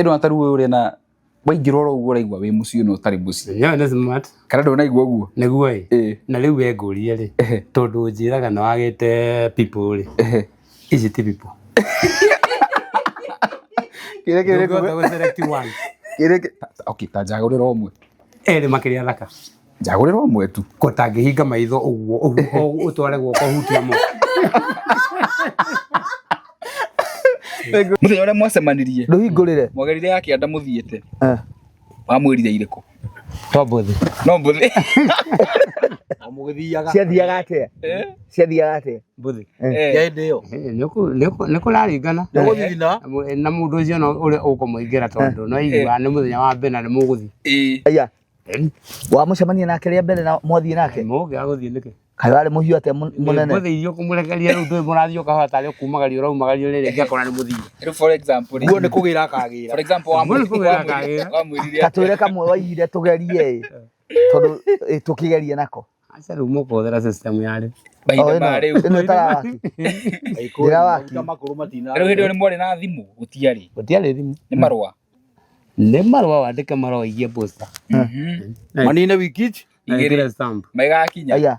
Ĩno ta rĩu ũrĩa na waingĩra oro ũguo ũraigua wĩ mũciĩ no ũtarĩ mũciĩ. Nyowe nĩ smart. Kana ndũnaigua ũguo? Nĩguo ĩ. Ĩĩ. Na rĩu we ngũrie rĩ, tondũ njĩraga nĩ wagĩte people rĩ, ici ti people. Kĩrĩa kĩrĩ Ndũngĩhota gũ select one. kĩrĩa okay, ta njagũrĩra ũmwe. Erĩ makĩria thaka. Njagũrĩra ũmwe tu. Ko tangĩhinga maitho ũguo ũguo ũtware guoko hutie mo. Mũthenya ũrĩa mwacemanirie Ndũhingũrĩre. mwagerire ya kĩanda mũthiĩte Eh. wamwĩrire irĩkũ? To mbũthĩ. No mbũthĩ. O mũgĩthiaga. Ciathiaga atĩa? Ciathiaga atĩa? Mbũthĩ. Eh. Ya hĩndĩ ĩyo. Eh, nĩ kũraringana Nĩũgũthithina. na mũndũ ũcio no ũrĩa ũkũmũingĩra tondũ no igua nĩ mũthenya wa mbere na nĩ mũgũthiĩ. Ĩĩ. Aya. Wamũcemania nake rĩa mbere na mwathiĩ nake? Mũngĩaga gũthiĩ nĩkĩ? Kaĩ warĩ mũhiũ atĩa mũnene? Mbũthĩ iria ũkũmũrekeria rĩu ndũĩ mũrathiĩ ũkahota tarĩ ũkumagario ũraumagario rĩrĩ ĩngĩ akona nĩ mũthiĩ. Rĩu for example rĩ. Guo nĩ kũgĩra akagĩra. For example Guo nĩ kũgĩra akagĩra. wamwĩrire Ta twĩre kamwe waigire tũgerie ĩ. Tondũ ĩ, tũkĩgerie nako. Aca rĩu mũkũhũthĩra system ya rĩu. mahinda O, ma ĩno rĩu. ĩno ĩtarawaki. Ndĩrawaki. Maguta makũrũ matina. Rĩu hĩndĩ ĩyo nĩ mwarĩ na thimũ gũtiarĩ. Gũtiarĩ thimũ. Nĩ marũa. Nĩ marũa wandĩke marũa ũigie posta. Manine wiki ici. Igĩrĩ. Ĩkĩre stamp. Maigakinya. Aya.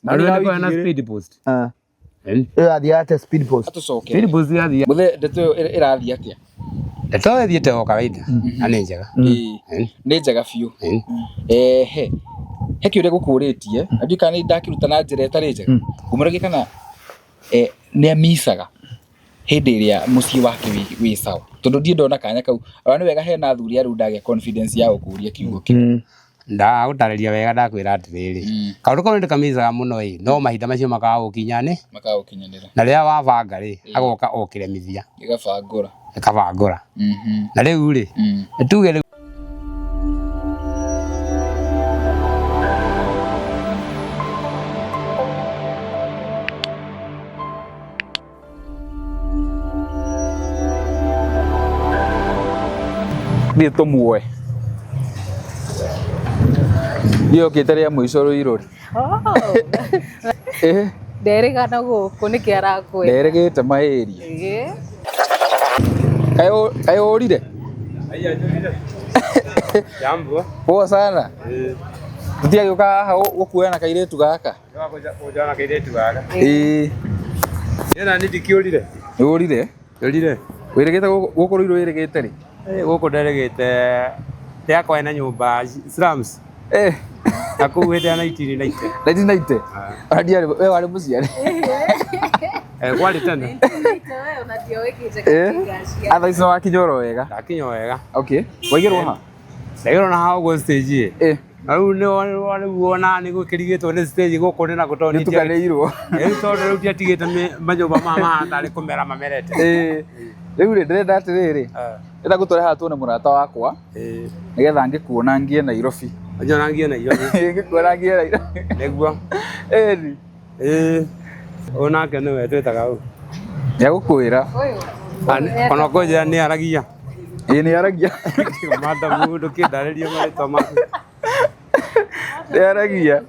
Na rĩu nĩ kũrĩ na speed post. Eh. Eh? Ĩyo yathiaga atĩa speed post? Atũcoke. Speed post yathiĩ. Mũthee ndeto ĩyo ĩrathiĩ atĩa? Ndeto ĩyo ĩthiĩte o kawaida. Na nĩ njega. Ĩĩ. Eh? Nĩ njega biũ. Eh? Ehe. He kĩũria gũkũrĩtie, na ndiũĩ kana nĩ ndakĩruta na njĩra ĩtarĩ njega. Ngũmũragia kana nĩ amicaga hĩndĩ ĩrĩa mũciĩ wake wĩ sawa. Tondũ ndirĩ ndona kanya kau. Ona nĩ wega hena athuri a rĩu ndagĩa confidence ya gũkũria kiugo kĩu. Ndagũtarĩria wega ndakwĩra atĩrĩrĩ, kaũndũ kau nĩ ndĩkamicaga mũno ĩ, no mahinda macio makaga gũkinya nĩ, Makaga gũkinyanĩra. na rĩrĩa wabanga rĩ, agoka okĩremithia, Gĩgabangũra. ĩkabangũra. Na rĩu rĩ, nĩ tuge rĩu Thiĩ tũmuoe. Niĩ okĩte rĩa mũico Ruiru rĩ. Eh, Nderĩga na gũkũ nĩkĩ arakwenda. nderĩgĩte maĩria. Ĩĩ. Kaĩ ũrire? Jambo. Poa sana. Tũtiagĩũka haha gũkuoya na kairĩtu gaka. Kũnjana kairĩtu gaka. Ĩĩ. Ĩna nĩ ndikĩũrire. Nĩ ũrire? Njũrire. Wĩrĩgĩte gũkũ Ruiru wĩrĩgĩte rĩ? Gũkũ nderĩgĩte yakwa ĩna nyũmba slums. Eh. Na kũu hĩndĩ ya 1990. 1990? Ona ndiarĩ we warĩ mũciare. Eh, kwarĩ tene. Eh. Atha ici nĩwakinya oro wega. Ndakinya wega. Okay. Waigĩrwo ha? Ndaigĩrwo na haha ũguo stage ĩ. Eh. Na rĩu rĩu ona nĩ gũkĩrigĩtwo nĩ stage gũkũ nĩ na kũ tondũ Nĩtukanĩirwo. Rĩu tondũ rĩu ndiatigĩte manyũmba maya mahana tarĩ kũmera mamerete. Ĩĩ. Rĩu rĩ ndĩrenda atĩrĩrĩ. Ndĩrenda gũtware haha tuone mũrata wakwa. Nĩgetha ngĩkuona ngie Nairobi. Anjona ngie Nairobi. Ngĩkuona ngie Nairobi. Nĩguo. Ĩni. Ĩĩ. Ũyũ nake nĩwe twĩtaga ũ. Nĩegũkwĩra. Ona kũnjĩra nĩ aragia. Ĩĩ nĩ aragia. Madam ndũkĩndarĩrie marĩtwa maku. Nĩ aragia.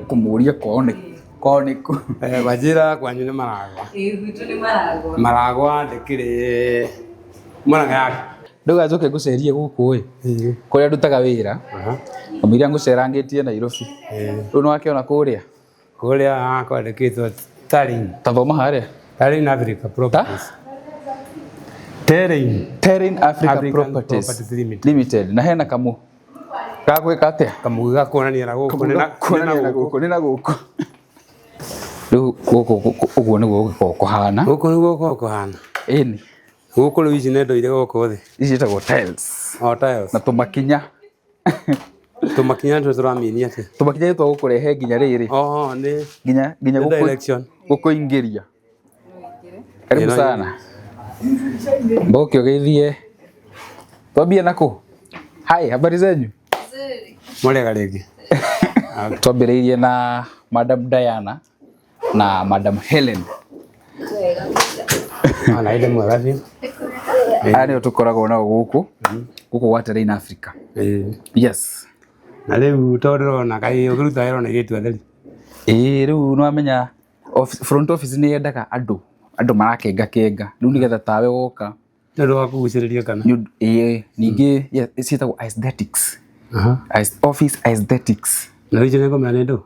Kũmũria kwao nĩ kwao nĩ kũ. Eh, wanjĩra kwanyu nĩ Maragwa. Ĩĩ gwitũ nĩ Maragwa. Maragwa ndĩkĩrĩ Murang'a yake. Ndũgacoke ngũcerie gũkũ ĩ. Kũrĩa ndutaga wĩra. Kamũira ngũcerangĩtie Nairobi. Rĩu nĩwakĩona kũrĩa? Kũrĩa kwandĩkĩtwo Terrain. Ta thoma harĩa. Terrain Africa Properties. Terrain. Terrain Africa African Properties Properties Limited. Limited. Na hena kamũ ga gwĩka atĩa? Kamũgĩ ga kuonania na gũkũ nĩ na Kuonania na gũkũ nĩ na gũkũ. Rĩu gũkũ ũguo nĩguo gũgĩkoragwo kũhana. Gũkũ nĩguo gũkoragwo kũhana. Ĩni. Gũkũ rĩu ici nĩ ndũire gũkũ thĩ. Ici ciĩtagwo tiles. O tiles. Na tũmakinya. Tũmakinya nĩtuo tũramini atĩa? Tũmakinya nĩ twa gũkũrehe nginya rĩrĩ. Oh, nĩ Nginya nginya nĩ direction. gũkũingĩria. Karibu Ĩno- sana. Mboke ũgeithie. Twambie na kũ? Hi, habari zenyu? Mũrĩega rĩngĩ. Twambĩrĩirie na Madam Diana na Madam Helen. Ona ĩndĩ mwega biũ. Aya nĩo tũkoragwo nao gũkũ gũkũ gwa Terrain Africa. Ĩĩ. Yes. Na rĩu tondũ ndĩrona kaĩ ũkĩruta wĩra na airĩtu atheri. Ĩĩ rĩu nĩwamenya front office nĩ yendaga andũ andũ marakenga kenga rĩu nĩgetha tawe woka Nĩ ũndũ wa kũgucĩrĩria kana? Nĩ ũndũ- ĩĩ, ningĩ yes, ciĩtagwo aesthetics. Aha. Office aesthetics. Na rĩu icio nĩngũmenya nĩ ndũ.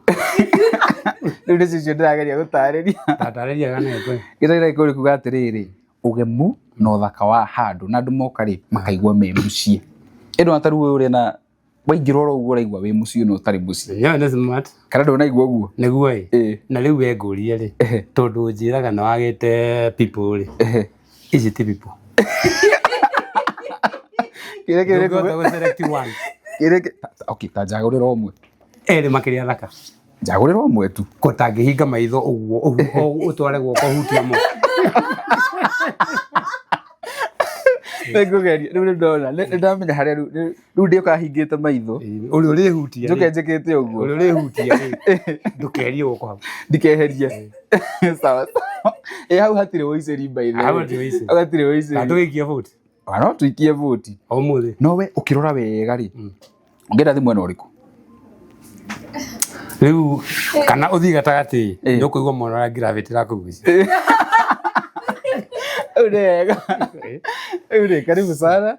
Rĩu nĩcio icio ndĩrageria gũtarĩria. Tatarĩria kana ĩkwe. Gĩtarĩ kũrĩ kuga atĩrĩrĩ, ũgemu na ũthaka wa handũ na andũ moka rĩ makaigua me mũciĩ. Ĩno ata rĩu ũrĩa na waingĩra oro ũguo ũraigua wĩ mũciĩ na ũtarĩ mũciĩ. Nyowe nĩ smart. Kana ndũnaigua ũguo? Nĩguo ĩ. Ĩĩ. Na rĩu we ngũrie rĩ, tondũ njĩraga nĩ wagĩte people rĩ. Ici ti people. Kĩrĩa kĩrĩ Ndũngĩhota gũ select one. kĩrĩa okay, ta njagũrĩra ũmwe. Erĩ makĩria thaka. Njagũrĩra ũmwe tu. Ko tangĩhinga maitho ũguo ũguo ũtware guoko hutie mo. Nĩngũgeria rĩu nĩndona nĩndamenya harĩa rĩu rĩu ndĩũka hingĩte maitho Ũrĩa ũrĩhutia njũke rĩ. njĩkĩte ũguo Ũrĩa ũrĩhutia rĩ. Ndũkerie guoko hau. ndikeherie. Sawa sawa. Ĩ hau hatirĩ ũicĩri by the way. Hau hatirĩ ũicĩri. Hau hatirĩ Kana ũicĩri. tũgĩikie vote Ona no tũikie voti. ũmũthĩ. No we ũkĩrora wega rĩ, ũngĩenda thimũ ĩno ũrĩkũ? Rĩu kana ũthiĩ gatagatĩ Ĩ. nĩ ũkũigua mwana ũrĩa gravity ĩrakũgucia. Rĩu nĩ wega. Rĩu rĩ, karibu sana.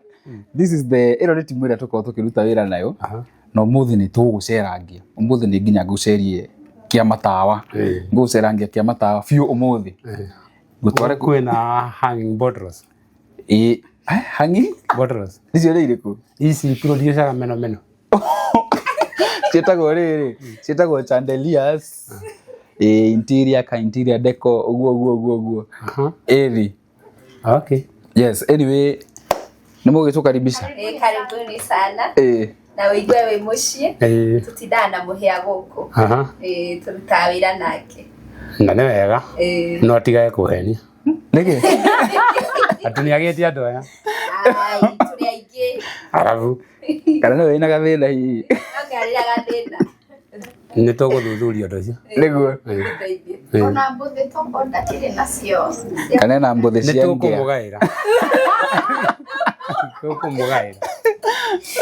This is the ĩno nĩ timu ĩrĩa tũkoragwo tũkĩruta wĩra nayo. Aha. Na ũmũthĩ nĩ tũgũcerangia. Ũmũthĩ nĩ nginya ngũcerie kĩa matawa. Ĩ. Ngũgũcerangia kĩa matawa biũ ũmũthĩ. Ngũtware kũ? Kwĩna hanging bottles. Ĩ, hangi? Bottles. Icio nĩ irĩkũ? Ici producaga meno meno. Ciĩtagwo rĩrĩ, ciĩtagwo chandeliers. Ĩ, interior ka interior deco ũguo ũguo ũguo ũguo. Aha. Ĩthi. Okay. Yes, anyway, nĩ mũgĩtũkaribisha? Ĩ, karibuni sana Ĩ. na wĩigue wĩ mũciĩ Ĩ. tũtindaga na mũhĩa gũkũ. Aha. Ĩ, tũrutaga wĩra nake. Na nĩ wega. Ĩ. No atigage kũhenia. Nĩkĩ? Atĩ nĩ agĩte andũ aya. Ai, tũrĩ aingĩ. Arabu. Kana nĩwe wĩna gathĩna hihi? No ngarĩra gathĩna. Nĩ tũgũthuthuria ũndũ ũcio. Nĩguo. Tũteithie. Ĩ. Ona mbũthĩ tombo ndakĩrĩ nacio. Kana ena mbũthĩ Nĩ cia ngĩa. tũkũmũgaĩra. Tũkũmũgaĩra.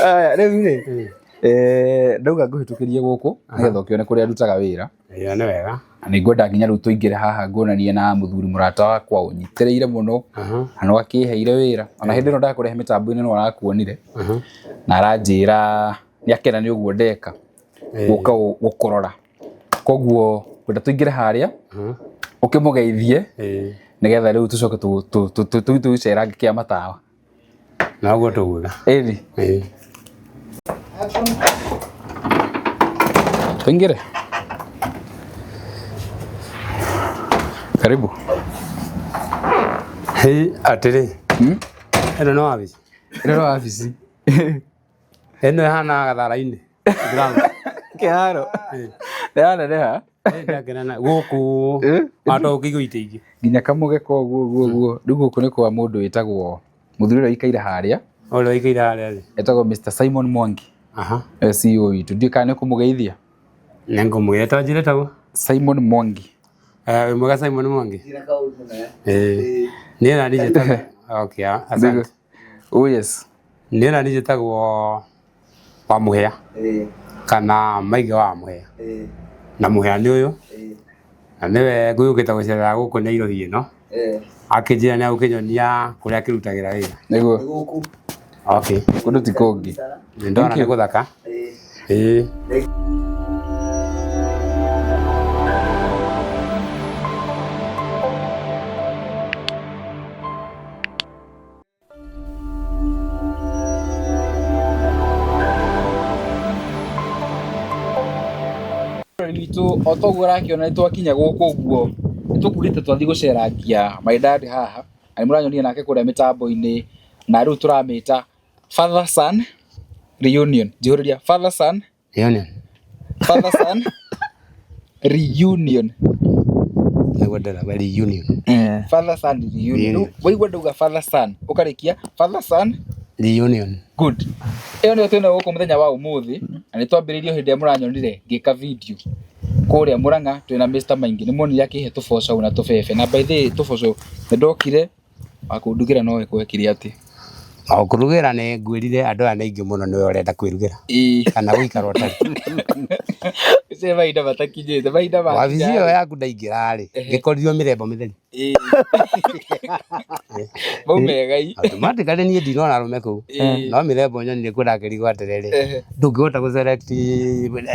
Aya, rĩu rĩ, ndauga ngũhĩtũkĩrie gũkũ nĩgetha ũkĩone kũrĩa ndutaga wĩra. Ĩyo nĩ wega. Na nĩngwenda nginya rĩu tũingĩre haha nguonanie na mũthuri mũrata wakwa ũnyitĩrĩire mũno. Aha. Na no akĩheire wĩra. Ona hĩndĩ ĩno ndakũrehe mĩtambo-inĩ no arakuonire. Aha. Na aranjĩra nĩakena nĩ ũguo ndeka. Gũka gũkũrora. Koguo ngwenda tũingĩre harĩa Aha. ũkĩmũgeithie Ĩ. nĩgetha rĩu tũcoke tũcerange kĩa matawa. Na ũguo tũgwĩka. Ĩni. Ĩ. Tuingire. Karibu. Hĩ, atĩrĩ. Ĩno nĩ wabici. Ĩno nĩ wabici. Ĩno ĩhana gathara-inĩ. Ground. Kĩharo. Nĩyaneneha. Ĩ, ndakena na gũkũ. Wahota gũkĩigua itĩ ingĩ. Nginya kamũgeka ũguo ũguo ũguo. Rĩu gũkũ nĩ kwa mũndũ wĩtagwo mũthuri ũrĩa ũikaire harĩa. Ũrĩa ũikaire harĩa rĩ. Etagwo Mr. Simon Mwangi. Aha. Nĩwe CEO witũ. Ndiũĩ kana nĩ ũkũmũgeithia. Nĩ ngũmwĩra ta njĩra tagwo. Simon Mwangi. Wĩ mwega Simon Mwangi. Ĩ. Niĩ na niĩ njĩtagwo. Okay, asante. Oh yes. Niĩ na niĩ njĩtagwo wa Mũhĩa kana Maige wa Mũhĩa. Na Mũhĩa nĩ ũyũ. Na nĩwe ngũyũkĩte gũcerera gũkũ Nairobi ĩno. Akĩnjĩra nĩ agũkĩnyonia kũrĩa akĩrutagĩra wĩra. Nĩguo. Okay. Kũndũ ti kũngĩ. Nĩ ndona nĩ gũthaka. Ĩ. Witũ o toguo ũrakĩona nĩ twakinya gũkũ ũguo nĩ tũkurĩte twathiĩ gũcerangia my dad haha na nĩ mũranyonire nake kũrĩa mĩtambo-inĩ na rĩu tũramĩta father son reunion. Njihũrĩria father son Reunion. Father son reunion. Nĩguo ndĩrauga reunion. Father son reunion. Reunion. Waigua ndauga father son ũkarĩkia father son Reunion. Good. Ĩyo nĩyo twĩnayo gũkũ mũthenya wa ũmũthĩ na nĩ twambĩrĩirie hĩndĩ ĩrĩa mũranyonire ngĩka video kũrĩa Mũrang'a twĩna Mr. Maingi nĩ muonire akĩhe tũboco na tũbebe na by the way tũboco nĩ ndokire wa kũndugĩra nowe gwekire atĩ. O kũrugĩra nĩ ngwĩrire andũ aya nĩ aingĩ mũno nĩwe ũrenda kwĩrugĩra Ĩĩ. kana gũikara ũtarĩ. Ũcio mahinda matakinyĩte mahinda Wabici makinya ĩyo rĩ. yaku ndaingĩra rĩ, Ehe. ngĩkorirwo mĩthemba mĩtheri. Ĩĩ. Mau megai. Automatically niĩ ndinona arũme kũu. Ĩĩ. No mĩthemba nyonire kuo ndakĩrigwo atĩrĩrĩ, Ehe. ndũngĩhota gũ select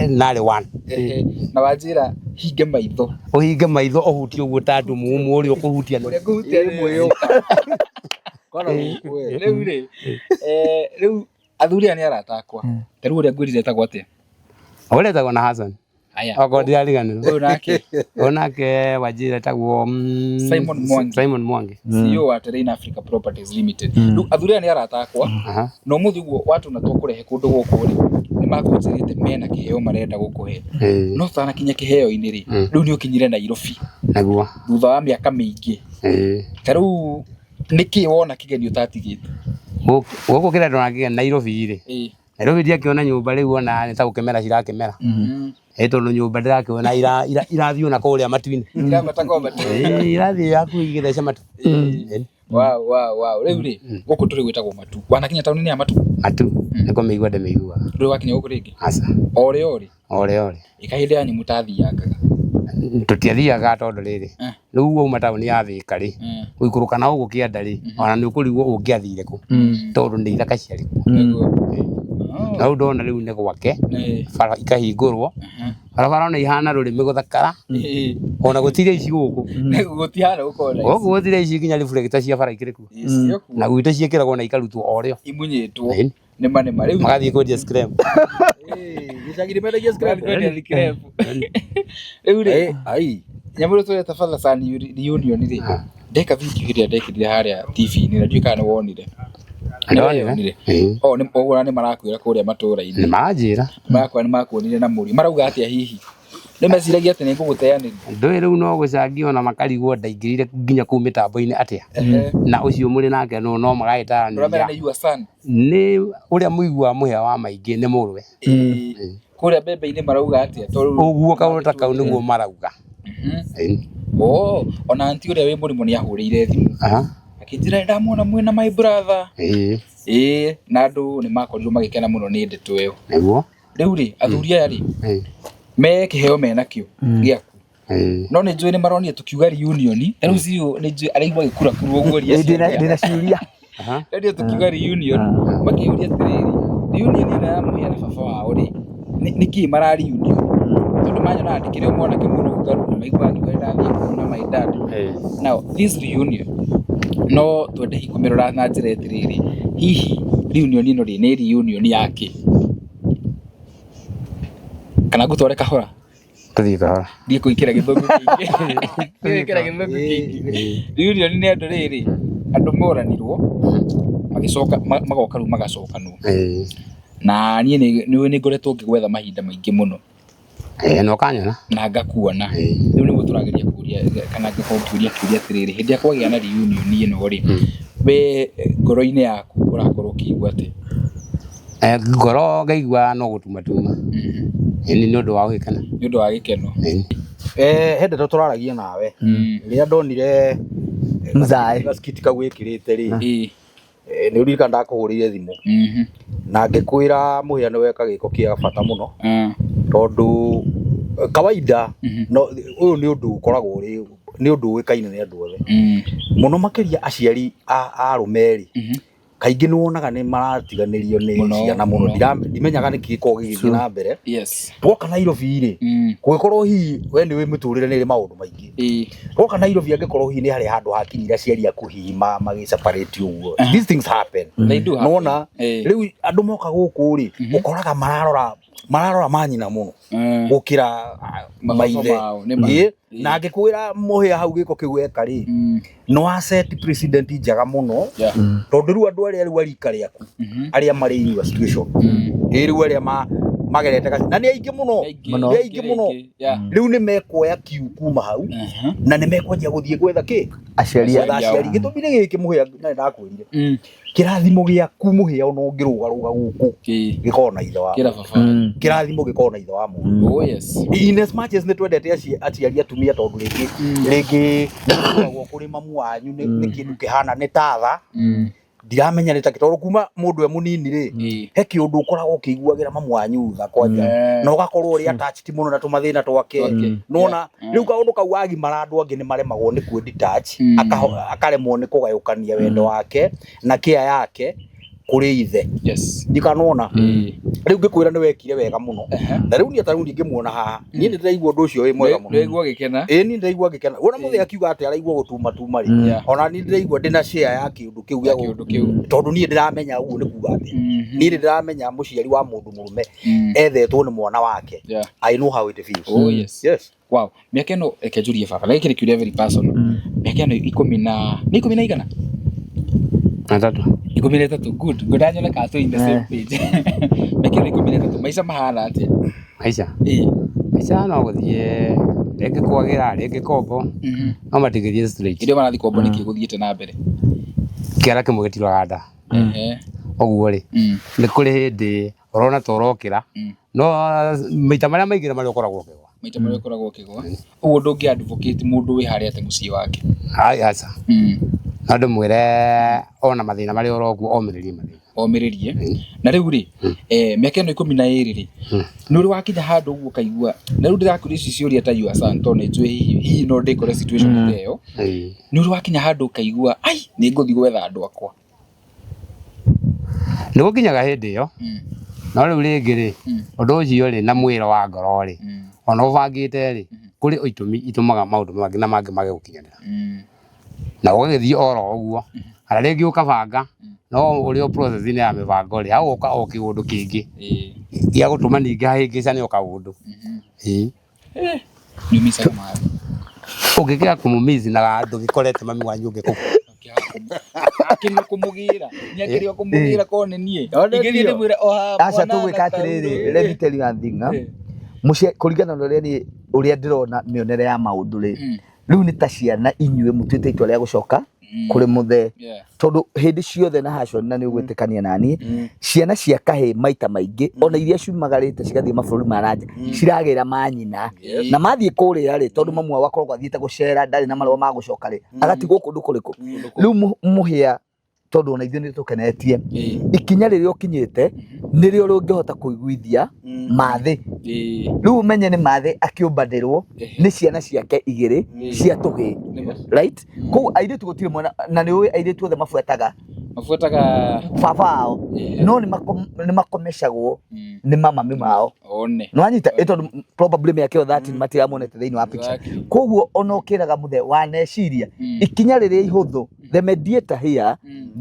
narĩ one. Ehe. Na wanjĩra hinge maitho. Ũhinge maitho ũhutie ũguo ta ndumumu ũrĩa ũkũhutia Ũrĩa ngũhutia nĩ mwĩyũka. Kwana gũkũ we. Rĩu rĩ, rĩu athuri aya nĩ arata akwa. Ta rĩu ũrĩa ngwĩrire etagwo atĩa? Ũrĩa etagwo na Hassan. Aya. Okorwo ndĩrariganĩrwo. Ũyũ nake Ũyũ nake wanjĩra etagwo Simon Mwangi. Simon Mwangi. CEO wa Terrain Africa Properties Limited. Rĩu athuri aya nĩ arata akwa. Aha. Na ũmũthĩ ũguo watũna tũkũrehe kũndũ gũkũ rĩ, nĩ makũnjĩrĩte mena kĩheo marenda gũkũhe. Ĩĩ. No tũtanakinya kĩheo-inĩ rĩ, rĩu nĩ ũkinyire Nairobi Naguo. thutha wa mĩaka mĩingĩ. Ĩĩ. Ta rĩu nĩkĩ wona kĩgeni ũtatigĩte? Gũkũ kĩrĩa ndona kĩgeni Nairobi rĩ. Ĩĩ. Nairobi ndiakĩona nyũmba rĩu ona nĩ ta gũkĩmera cirakĩmera. Ĩ tondũ nyũmba ndĩrakĩona irathiĩ ona kũrĩa matu-inĩ. Irambata kwa matu. Ĩĩ, irathiĩ hakuhĩ igĩtheca matu. Ĩĩ. Wow, wow, wow. Rĩu rĩ, gũkũ tũrĩ gwĩtagwo Matu. Wanakinya taũni-inĩ ya Matu? Matu. Nĩ kũmĩigua ndĩmĩiguaga. Ndũrĩ wakinya gũkũ rĩngĩ? Aca. O rĩ o rĩ. Ore ore. Ĩka hĩndĩ yanyu mũtathiangaga. Tũtiathiaga tondũ rĩrĩ. Rĩu wauma taũni ya Thĩka rĩ, gũikũrũka na gũkũ kĩanda rĩ, ona nĩ ũkũrigwo ũngĩathire kũ. Tondũ nĩ ithaka ciarĩ kuo. Nĩguo. Na rĩu ndona rĩu nĩ gwake, Ĩĩ. bara ikahingũrwo, barabara ona ihana rũrĩmĩ gũthakara, Ĩĩ. ona gũtirĩ ici gũkũ. Gũtihana gũkorwo na Gũkũ gũtirĩ ici nginya reflector cia bara ikĩrĩ kuo. ici. Cio kuo. Na gwitũ ciĩkĩragwo na ikarutwo o rĩo. Imunyĩtwo. Ĩĩ. Nĩ ma nĩ ma. Rĩu Magathiĩ kwendia scrap. Gĩcagi nĩ mendagia scrap. kwendia scrap. Rĩu rĩ, Ai. nyamũ ĩrĩa tũreta Father Son reunion rĩ, ndeka video ĩrĩa ndekĩrire harĩa TV-inĩ na ndiũĩ kana nĩ wonire. Ndonire. Ĩĩ. O nĩ ũguo nĩ marakwĩra kũrĩa Nĩ matũra-inĩ. maranjĩra. Marakwĩra nĩ makuonire na mũriũ. Marauga atĩa hihi? Nĩ meciragia atĩ nĩ ngũgũteanĩria. Ndũĩ rĩu no gũcangia ona makarigwo ndaingĩrire nginya kũu mĩtambo-inĩ atĩa. Na ũcio mũrĩ nake no Ũramera magagĩtaranĩria. nĩ your son. Nĩ ũrĩa mũiguaga mũhĩa wa maingĩ nĩ mũrũwe. Ĩĩ. Kũrĩa mbembe-inĩ marauga atĩa? Tondũ Ũguo kaũndũ ta kau nĩguo marauga. Ĩĩ. Oh, ona anti ũrĩa wĩ mũrĩmo nĩ ahũrĩire thimũ. Aha. Akĩnjĩra ndamwona mwĩna my brother. Ĩĩ. Ĩĩ, na andũ nĩ makorirwo magĩkena mũno nĩ ndeto ĩyo. Nĩguo. Rĩu rĩ, athuri aya rĩ, Ĩĩ. me kĩheo menakĩo gĩaku. Ĩĩ. No nĩ njũĩ nĩ maronire tũkiuga reunion, ta rĩu CEO nĩ njũĩ araigua agĩkurakurwo ũguo ria Ĩ, ndĩna ciũria. Aha. Rĩu tũkiuga reunion, makĩũria atĩrĩrĩ, reunion ĩno ya mũhĩa na baba wao rĩ, nĩ kĩĩ mara reunion? Tondũ manyonaga ndĩkĩrĩ o mwanake mũrũngaru na maiguaga ngiuga nĩndathiĩ kũu na my dad. Ĩĩ. Now, this reunion, no twende hihi kũmĩrora na njĩra atĩrĩrĩ, hihi reunion ĩno rĩ, nĩ reunion ya kĩ? Kana ngũtware kahora? Tũthiĩ kahora. Thiĩ kũingĩra gĩthũngũ kĩingĩ. Thiĩ kũingĩra gĩthũngũ kĩingĩ. Reunion nĩ andũ rĩrĩ, andũ moranirwo, magĩcoka magoka rĩu magacokanwo. Ĩĩ. Na niĩ nĩ nĩ ngoretwo ngĩgwetha mahinda maingĩ mũno Ĩĩ, na ũkanyona. na ngakuona. Ĩĩ. Rĩu nĩguo tũrageria kũria kana ngakorwo ngĩũria kĩũria atĩrĩrĩ, hĩndĩ ĩrĩa kwagĩa na reunion ĩno rĩ, we ngoro-inĩ yaku ũrakorwo ũkĩigua atĩa? Ngoro ngaigua no gũtuma tuma. Ĩĩ, nĩ ũndũ wa gũgĩkena. Nĩ ũndũ wa gĩkeno. Ĩĩ. He ndeto tũraragia nawe. Rĩrĩa ndonire Mzae. gaskiti kau wĩkĩrĩte rĩ, Ĩĩ. nĩ ũririkana ndakũhũrĩire thimũ na ngĩkwĩra mũhĩa nĩ weka gĩko kĩa bata mũno tondũ kawaida no ũyũ nĩ ũndũ ũkoragwo ũrĩ nĩ ũndũ ũĩkaine nĩ andũ othe mũno makĩria aciari a arũme rĩ kaingĩ nĩ wonaga nĩ maratiganĩrio nĩ Mũno, ciana mũno mũno. Ndimenyaga nĩkĩ gĩkoragwo gĩgĩthiĩ na mbere Yes. twoka Nairobi rĩ kũngĩkorwo hihi we nĩ wĩ mĩtũrĩre nĩ ĩrĩ maũndũ maingĩ Ĩĩ. twoka Nairobi angĩkorwo hihi nĩ harĩ handũ hakinyire aciari aku hihi magĩ separate ũguo these things happen They do happen. nona Ĩĩ. rĩu andũ moka gũkũ rĩ ũkoraga mararora manyina mũno gũkĩra Mababa maithe mao, nĩ ma. Ĩĩ, na angĩkwĩra mũhĩa hau gĩko kĩu eka rĩ no a set president njega mũno Yeah. tondũ rĩu andũ arĩa rĩu a rika rĩaku arĩa marĩ in your situation ĩĩ rĩu arĩa magerete na nĩ aingĩ mũno nĩ aingĩ mũno Yeah. rĩu nĩ mekuoya kiu kuma hau na nĩ mekwanjia gũthiĩ gwetha kĩ Aciari gwetha aciari gĩtũmi nĩ gĩkĩ mũhĩa na nĩ ndakwĩrire kĩrathimo gĩaku mũhĩa ona ũngĩrũgarũga gũkũ Ĩĩ. gĩkoragwo na ithe wa Kĩra baba. kĩrathimo gĩkoragwo na ithe wa mũndũ Oh yes. In as much as nĩ twendete aciari atumia tondũ rĩngĩ rĩngĩ nĩ gũkoragwo kũrĩ mamu wanyu nĩ kĩndũ kĩhana nĩ tatha Ndiramenya nĩ takĩ tondũ kuma mũndũ e mũnini rĩ, he kĩũndũ ũkoragwo ũkĩiguagĩra mamu wanyu tha kwanja, na ũgakorwo ũrĩ attached mũno na tũmathĩna twake. Twake. Nona rĩu kaũndũ kau wagimara andũ angĩ nĩ maremagwo nĩ kwĩ detach, akaremwo nĩ kũgayũkania wendo wake na kĩa yake kũrĩ ithe. Ndikanona rĩu ngĩkwĩra nĩ wekire wega mũno, na rĩu niĩ ta rĩu ndingĩmuona haha, niĩ nĩ ndĩraigua ũndũ ũcio wĩ mwega mũno. Nĩwaigua gĩkena. Ĩĩ, niĩ ndĩraigua ngĩkena wona mũthee akiuga atĩ araigua gũtuma tuma rĩ, ona niĩ ndĩraigua ndĩna share ya kĩũndũ kĩu gĩa Kĩũndũ kĩu. Tondũ niĩ ndĩramenya ũguo nĩ kuga atĩa. Niĩ nĩ ndĩramenya mũciari wa mũndũ mũrũme ethetwo nĩ mwana wake. I know how it feels. Oh, yes. Yes. Wow, mĩaka ĩno reke njũrie baba, na gĩkĩ nĩ kĩũria very personal. Mĩaka ĩno ikũmi na nĩ ikũmi na igana? Na tatu. 13, good. Ngwenda nyone kana twĩ in the same page. Mĩaka ĩno 13, maica mahana atĩa? Maica. Ĩĩ. Maica no gũthiĩ rĩngĩ kwagĩra, rĩngĩ kombo, no matingĩthiĩ straight. Hĩndĩ ĩyo marathiĩ kombo nĩkĩ gũthiĩte na mbere? Kĩara kĩmwe gĩtiroraga nda. Ũguo rĩ, nĩ kũrĩ hĩndĩ ũrona ta ũrokĩra, no maita marĩa maingĩ nĩ marĩa ũkoragwo ũkĩgwa. Maita marĩa ũkoragwo ũkĩgwa. Ũguo ndũngĩ advocate mũndũ wĩ harĩa atĩ mũciĩ wake. Ai, aca. No ndĩmwĩre ona mathĩna marĩa ũrokuo omĩrĩrie mathĩna. Omĩrĩrie. Na rĩu rĩ, mĩaka ĩno 12 rĩ, nĩ ũrĩ wakinya handũ ũguo ũkaigua, na rĩu ndĩrakũria ici ciũria ta your son, tondũ nĩ njũĩ hihi no ndĩkore situation ta ĩyo. Nĩ ũrĩ wakinya handũ ũkaigua, ai, nĩ ngũthiĩ gwetha andũ akwa. Nĩ gũkinyaga hĩndĩ ĩyo, no rĩu rĩngĩ rĩ, ũndũ ũcio rĩ, na mwĩro wa ngoro rĩ, ona ũbangĩte rĩ, kũrĩ itũmi itũmaga maũndũ mangĩ na mangĩ mage gũkinyanĩra. Na ũgagĩthiĩ oro ũguo, kana rĩngĩ ũkabanga, no ũrĩ o process-inĩ ya mĩbango rĩ, hagoka o kĩũndũ kĩngĩ gĩa gũtũma ningĩ hahĩngĩcane o kaũndũ. Ĩĩ. Nĩ ũmicaga maĩ. Ũngĩkĩaga kũmũmiss na ndũgĩkorete mami wanyu ũngĩ kũu. Akĩrĩ kũmũgĩra. Nĩ akĩrĩ kũmũgĩra korwo nĩ niĩ. Ingĩthiĩ ndĩmwĩre o haha Aca mwana tũgwĩka na atĩrĩrĩ, taurũ. let me tell you one thing, ha? Mũcia kũringana na ũrĩa niĩ ũrĩa ndĩrona mĩonere ya maũndũ rĩ, rĩu nĩ ta ciana inyuĩ mũtuĩte itua rĩa gũcoka kũrĩ mũthee. Tondũ hĩndĩ ciothe na Hashon na nĩ ũgwĩtĩkania na niĩ, ciana cia kahĩĩ maita maingĩ ona iria ciumagarĩte cigathiĩ mabũrũri ma nanja ciragĩra manyina, na mathiĩ kũrĩa rĩ, tondũ mamu wao akoragwo athiĩte gũcera, ndarĩ na marũa ma gũcoka rĩ, agatigwo kũndũ kũrĩkũ. Rĩu mũhĩa, tondũ ona ithuĩ nĩ tũkenetie, ikinya rĩrĩa ũkinyĩte nĩrĩo rũngĩhota kũiguithia mathĩ. Rĩu ũmenye nĩ mathĩ akĩũmbanĩrwo nĩ ciana ciake igĩrĩ cia tũhĩĩ, right? Kũu airĩtu gũtirĩ mwana, na nĩ ũĩ airĩtu othe mabuataga Mabuataga baba wao, no nĩ makomecagwo nĩ mamami mao. One. Nĩ wanyita? Ĩ tondũ probably mĩaka ĩyo 13 matiramonete thĩinĩ wa picture. Koguo ona ũkĩraga mũthee waneciria ikinya rĩrĩa ihũthũ, the mediator here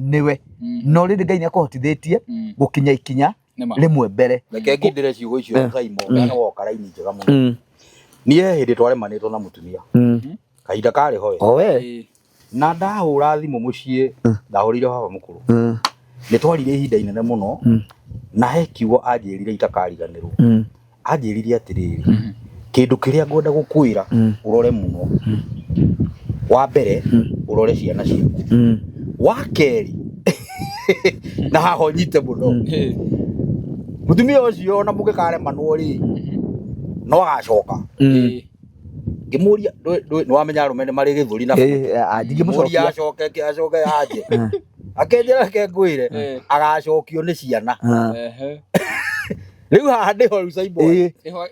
nĩwe. No rĩrĩ Ngai nĩakũhotithĩtie gũkinya ikinya rĩmwe mbere. Reke ngindĩre ciugo icio Simon, na woka raini njega mũno. Niĩ he hĩndĩ twaremanĩtwo na mũtumia. Kahinda karĩ ho we. Owe. Na ndahũra thimũ mũciĩ, ndahũrĩire baba mũkũrũ. Nĩ twarire ihinda inene mũno, na he kiugo anjĩrire itakariganĩrwo. Anjĩrire atĩrĩrĩ, kĩndũ kĩrĩa ngwenda gũkwĩra ũrore mũno. Wa mbere, ũrore ciana ciaku. Wa kerĩ, na haha ũnyite mũno. Mũtumia ũcio ona mũngĩkaremanwo rĩ, no agacoka. Ngĩmũria, nĩ wamenya arũme nĩ marĩ gĩthũri na Ndingĩmũcokia. Mũria acoke, acoke anje. Akenjĩra reke ngwĩre, agacokio nĩ ciana. Rĩu haha nĩho rĩu Simon.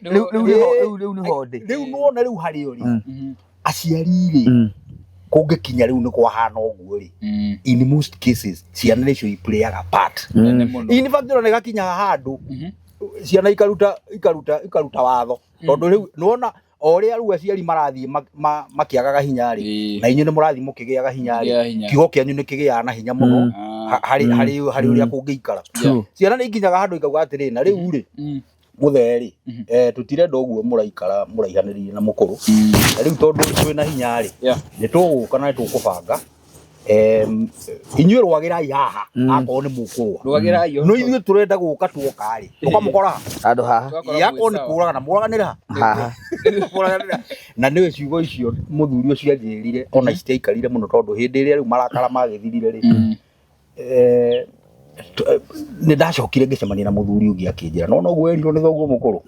Rĩu nĩho ndĩ. Rĩu nĩwona rĩu harĩa ũrĩ. Aciari rĩ, kũngĩkinya rĩu nĩ kwahana ũguo rĩ, in most cases ciana nĩcio iplayaga part. In fact ona ĩgakinya handũ ciana ikaruta watho, tondũ rĩu nĩwona o ũrĩa rĩu aciari marathiĩ makĩagaga hinya rĩ, na inyuĩ nĩ mũrathiĩ mũkĩgĩaga hinya rĩ, kiugo kĩanyu nĩ kĩgĩaga na hinya mũno harĩ ũrĩa kũngĩikara. Ciana nĩ ikinyaga handũ ikauga atĩrĩ, na rĩu rĩ, mũthee rĩ, tũtirenda ũguo mũraikara mũraihanĩrĩirie na mũkũrũ. Na rĩu tondũ twĩna hinya rĩ, nĩ tũgũka na nĩ tũkũbanga. Inyuĩ rũagĩrai haha, akorwo nĩ mũkũrũa. Rũagĩrai o. No ithuĩ tũrenda gũka tuoka rĩ, tũkamũkora haha. Handũ haha. Ĩ, akorwo nĩ kũragana, mũraganĩre haha. Haha. Mũraganĩre. Na nĩwe ciugo icio mũthuri ũcio anjĩrire, ona citiaikarire mũno tondũ hĩndĩ ĩrĩa rĩu marakara magĩthirire rĩ, nĩ ndacokire ngĩcemania na mũthuri ũngĩ akĩnjĩra, no noguo werirwo nĩ thoguo mũkũrũ.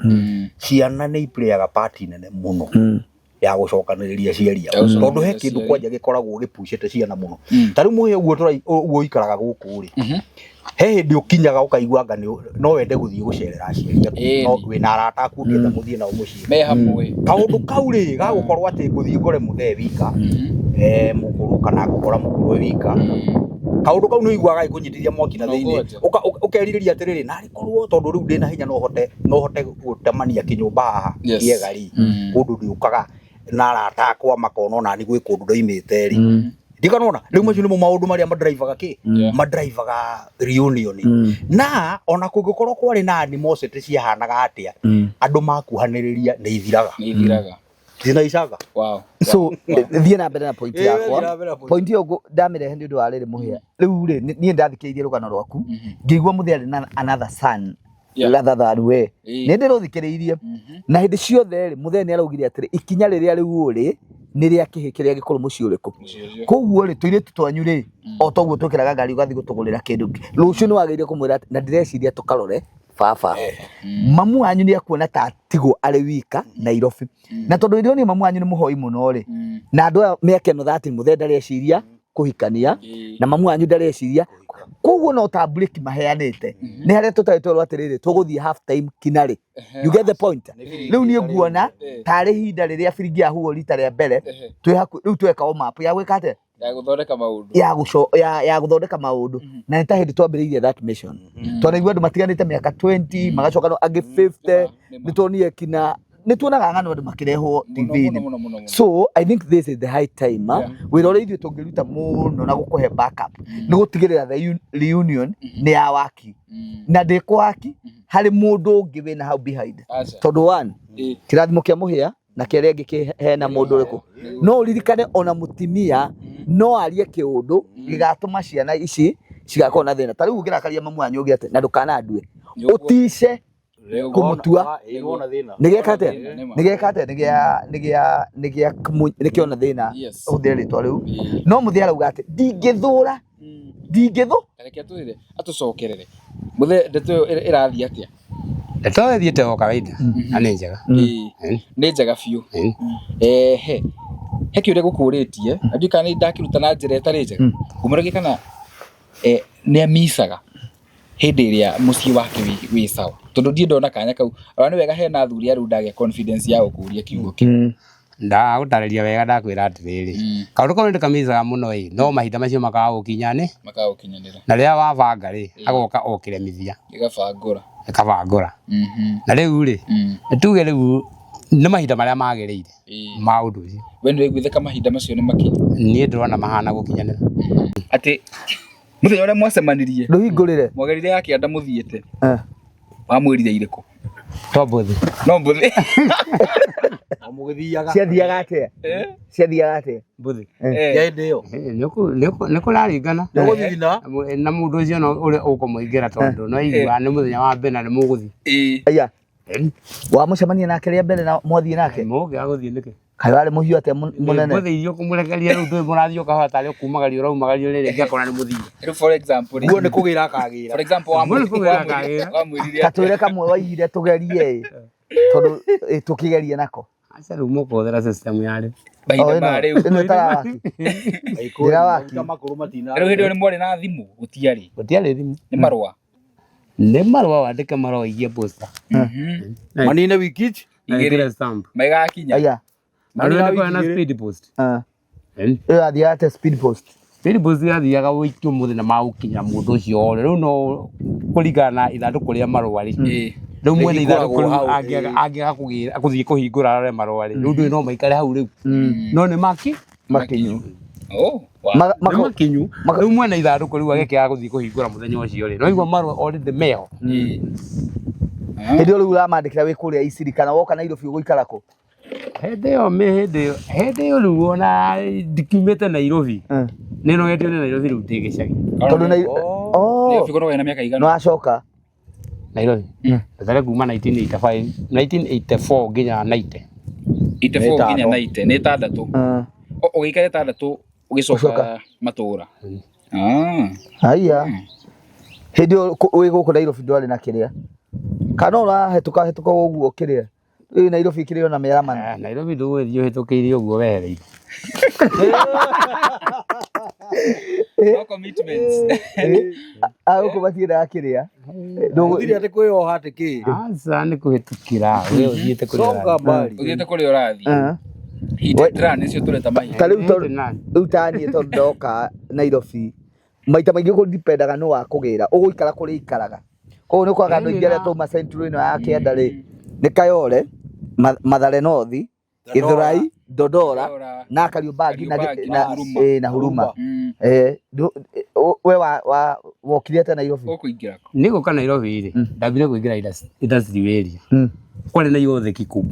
Ciana nĩ iplayaga part nene mũno. Ya gũcokanĩrĩria aciari ao. Ya gũcokanĩrĩria Tondũ he kĩndũ aciari. kwanja gĩkoragwo gĩpucĩte ciana mũno. Ta rĩu mũhĩa ũguo ũguo ũikaraga gũkũ rĩ, he hĩndĩ ũkinyaga ũkaigua anga no wende gũthiĩ gũcerera aciari aku, no wĩna arata aku ũngĩenda mũthiĩ nao mũciĩ. Me hamwe. Kaũndũ kau rĩ, gagũkorwo atĩ ngũthiĩ ngore mũthee wika, mũkũrũ kana ngũkora mũkũrũ e wika. Kaũndũ kau nĩ ũiguaga gagĩkũnyitithia mwaki na No thĩinĩ, kwanja. Ũkerirĩria atĩrĩrĩ, narĩ korwo tondũ rĩu ndĩna hinya no hote gũtemania kĩnyũmba haha Yes. kĩega rĩ, kũndũ ndĩũkaga na arata akwa makona ona ni gwĩ kũndũ ndoimĩte rĩ. Ndikanona rĩu macio nĩmo maũndũ marĩa madrivaga kĩ, madrivaga reunion. Na ona kũngĩkorwo kwarĩ na animosity ciahanaga atĩa, andũ makuhanĩrĩria nĩ ithiraga. Nĩ ithiraga. Zinaicaga. Wow. So thiĩ na mbere na point Ĩĩ, yakwa. thiĩ na mbere na point. Point ĩyo ndamĩrehe nĩ ũndũ wa rĩrĩ mũhĩa. Rĩu rĩ, niĩ ndathikĩrĩirie rũgano rwaku, ngĩigua mũthee arĩ na another son rather than we. Nĩ ndĩrũthikĩrĩirie. Na hĩndĩ ciothe rĩ, mũthee nĩ araugire atĩrĩ, ikinya rĩrĩa rĩu ũrĩ nĩ rĩa kĩhĩ kĩrĩa gĩkũrũ mũciĩ ũrĩkũ. Koguo rĩ, tũirĩtu twanyu rĩ, o toguo twĩkĩraga ngari ũgathiĩ gũtũgũrĩra kĩndũ, rũciũ nĩ wagĩrĩire kũmwĩra atĩ, na ndĩreciria tũkarore baba. Mamu wanyu nĩ akuona ta atigwo arĩ wika Nairobi. Na tondũ ndĩronire mamu wanyu nĩ mũhoi mũno rĩ, na andũ aya mĩaka ĩno 30 mũthee ndareciria kũhikania, na mamu wanyu ndareciria, koguo no ta break maheanĩte. Nĩ harĩa tũtarĩ twerwo atĩrĩrĩ, tũgũthiĩ half time kinya rĩ. You get the point? Rĩu niĩ nguona tarĩ ihinda rĩrĩa biringi yahuhwo rita rĩa mbere, twĩ hakuhĩ, rĩu tweka warm up ya gwĩka atĩa? Ya gũthondeka maũndũ. Ya gũthondeka maũndũ. Na nĩ ta hĩndĩ twambĩrĩirie that mission. Twanaigua andũ matiganĩte mĩaka 20, magacoka no angĩ 50, nĩ tuonire kinya, nĩ tuonaga ng'ano andũ makĩrehwo TV-inĩ. Mũno, mũno, mũno. So I think this is the high time, wĩra ũrĩa ithuĩ tũngĩruta mũno na gũkũhe backup nĩ gũtigĩrĩra the reunion nĩ ya waki. Na ndĩkũ waki harĩ mũndũ ũngĩ wĩna hau behind. Aca. Tondũ one, kĩrathimo kĩa mũhĩa na kĩrĩa ĩngĩ hena mũndũ ũrĩkũ. No ũririkane ona mũtumia no arie kĩũndũ gĩgatũma ciana ici cigakorwo na thĩna. Ta rĩu ũngĩrakaria mamu wanyu ũge atĩ na ndũkanandue, ũtice kũmũtua. Nĩ gĩeka atĩa? Nĩ gĩeka atĩa? Nĩ gĩa nĩ gĩa nĩ gĩa nĩ kĩona thĩna. Hũthĩre rĩtwa rĩu. No mũthee arauga atĩ ndingĩthũra, ndingĩthũ. Reke atwĩre, atũcokerere. Mũthee, ndeto ĩyo ĩrathiĩ atĩa? Ndeto ĩyo ĩthiĩte o kawaida na nĩ njega. Nĩ njega biũ. He kĩũria gũkũrĩtie, na ndiũĩ kana nĩ ndakĩruta na njĩra ĩtarĩ njega. Ngũmũragia kana nĩ amicaga hĩndĩ ĩrĩa mũciĩ wake wĩ sawa. Tondũ ndirĩ ndona kanya kau. Ona nĩ wega hena athuri a rĩu ndagĩa confidence ya gũkũria kiugo kĩu. Ndagũtarĩria wega ndakwĩra atĩrĩrĩ, kaũndũ kau nĩ ndĩkamicaga mũno ĩ, no mahinda macio makaga gũkinya nĩ Makaga gũkinyanĩra. Na rĩrĩa wabanga rĩ, agoka okĩremithia. Gĩgabangũra. Gĩkabangũra. Na rĩu rĩ, tuge rĩu nĩ mahinda marĩa magĩrĩire ma ũndũ ũcio. We nĩ ũraiguithĩka mahinda macio nĩ makinyu? Niĩ ndĩrona mahana gũkinyanĩra. Atĩ mũthenya ũrĩa mwacemanirie, Ndũhingũrĩre. Mwagerire ya kĩanda mũthiĩte. Wamwĩrire irĩkũ? To mbũthĩ. No mbũthĩ. O mũgĩthiaga. Ciathiaga atĩa? Ciathiaga atĩa? Mbũthĩ. Ya hĩndĩ ĩyo. Nĩ kũraringana. Nĩ ũgũthithina. Na mũndũ ũcio no ũrĩa ũkũmũingĩra tondũ no igua nĩ mũthenya wa mbere na nĩ mũgũthiĩ. Aya. Wamũcemania nake rĩa mbere na mwathiĩ nake? Mũngĩaga gũthiĩ nĩkĩ? Kaĩ warĩ mũhiũ atĩa mũnene? Mbũthĩ iria ũkũmũrekeria rĩu ndũĩ mũrathiĩ ũkahota tarĩ ũkumagario ũraumagario rĩrĩ ĩngĩ akona nĩ mũthiĩ. Rĩu for example rĩ. Guo nĩ kũgĩra akagĩra. For example, Guo nĩ kũgĩra akagĩra. wamwĩrire Ta twĩre kamwe waigire tũgerie ĩ. Tondũ tũkĩgerie nako. Aca rĩu mũkũhũthĩra system ya rĩu. Mahinda O, ma rĩu. ĩno ĩtarawaki. Ndĩrawaki. Makũrũ matina. Rĩu hĩndĩ ĩyo nĩ mwarĩ na thimũ? Gũtiarĩ. Gũtiarĩ thimũ. Nĩ marũa. Nĩ marũa wandĩke marũa ũigie posta. Manine wiki ici? Igĩrĩ stamp. Maigakinya. Aya. Na rĩu nĩ kũrĩ na speed post. Ĩyo yathiaga atĩa speed post? Speed post yathiaga ũikie ũmũthĩ na magũkinya mũndũ ũcio ore. Rĩu no kũringana na ithandũkũ rĩa marũa rĩ. Rĩu mwene ithandũkũ rĩu angĩaga gũthiĩ kũhingũra arore marũa rĩ. Rĩu ndũĩ no maikare hau rĩu. No nĩ maki? Makinyu. Oh, wow. Nĩ makinyu. Rĩu mwene ithandũkũ rĩu agĩkĩaga gũthiĩ kũhingũra mũthenya ũcio rĩ. No igua marũa already meho. Hĩndĩ ĩyo rĩu ũramandĩkĩra wĩ kũrĩa Isiri kana woka Nairobi ũgũikara kũ? Hĩndĩ ĩyo hĩndĩ ĩyo hĩndĩ ĩyo rĩu ona ndikiumĩte Nairobi. Nĩ nogetio nĩ Nairobi rĩu ndĩ gĩcagi. Tondũ Oh. Nairobi ũkoragwo wĩna mĩaka igana? No acoka. Nairobi. Ndethare kuma 1985, 1984 nginya 90. 84 nginya 90, nĩ ĩtandatũ. Ũgĩikara ĩtandatũ ũgĩcoka matũra. Haiya. Hĩndĩ ĩyo wĩ gũkũ Nairobi ndwarĩ na kĩrĩa. Kana ũrahetũka hetũka ũguo kĩrĩa. Rĩu Nairobi ĩkĩrĩ ona mĩaramano. Eh, Nairobi ndũgũgĩthiĩ ũhĩtũkĩire ũguo wehereire. No commitments. A gũkũ matiendaga kĩrĩa. Gũtirĩ atĩ kwĩyoha atĩ kĩ. Aca nĩ kũhĩtũkĩra we ũthiĩte kũrĩa Songa ũrathiĩ. mbali. Ũthiĩte kũrĩa ũrathiĩ. Ah. Hit and run nĩcio tũreta mahinda. Ta rĩu tondũ Hit and run. rĩu ta niĩ tondũ ndoka Nairobi maita maingĩ kũdipendaga nũ wakũgĩra ũgũikara kũrĩa ikaraga koguo nĩ ũkoraga andũ aingĩ arĩa twauma central ĩno ya kĩanda rĩ nĩ Kayole, Mathare North, Githurai, Dodora Dodora. na Kariobangi na Kariobangi na na Huruma. na Huruma. Mm. We wa wokire atĩa Nairobi? Ũkũingĩra kũ? Nĩ gũka Nairobi rĩ, ndambire kũingĩra industry area. Kwarĩ na iotheki kũu.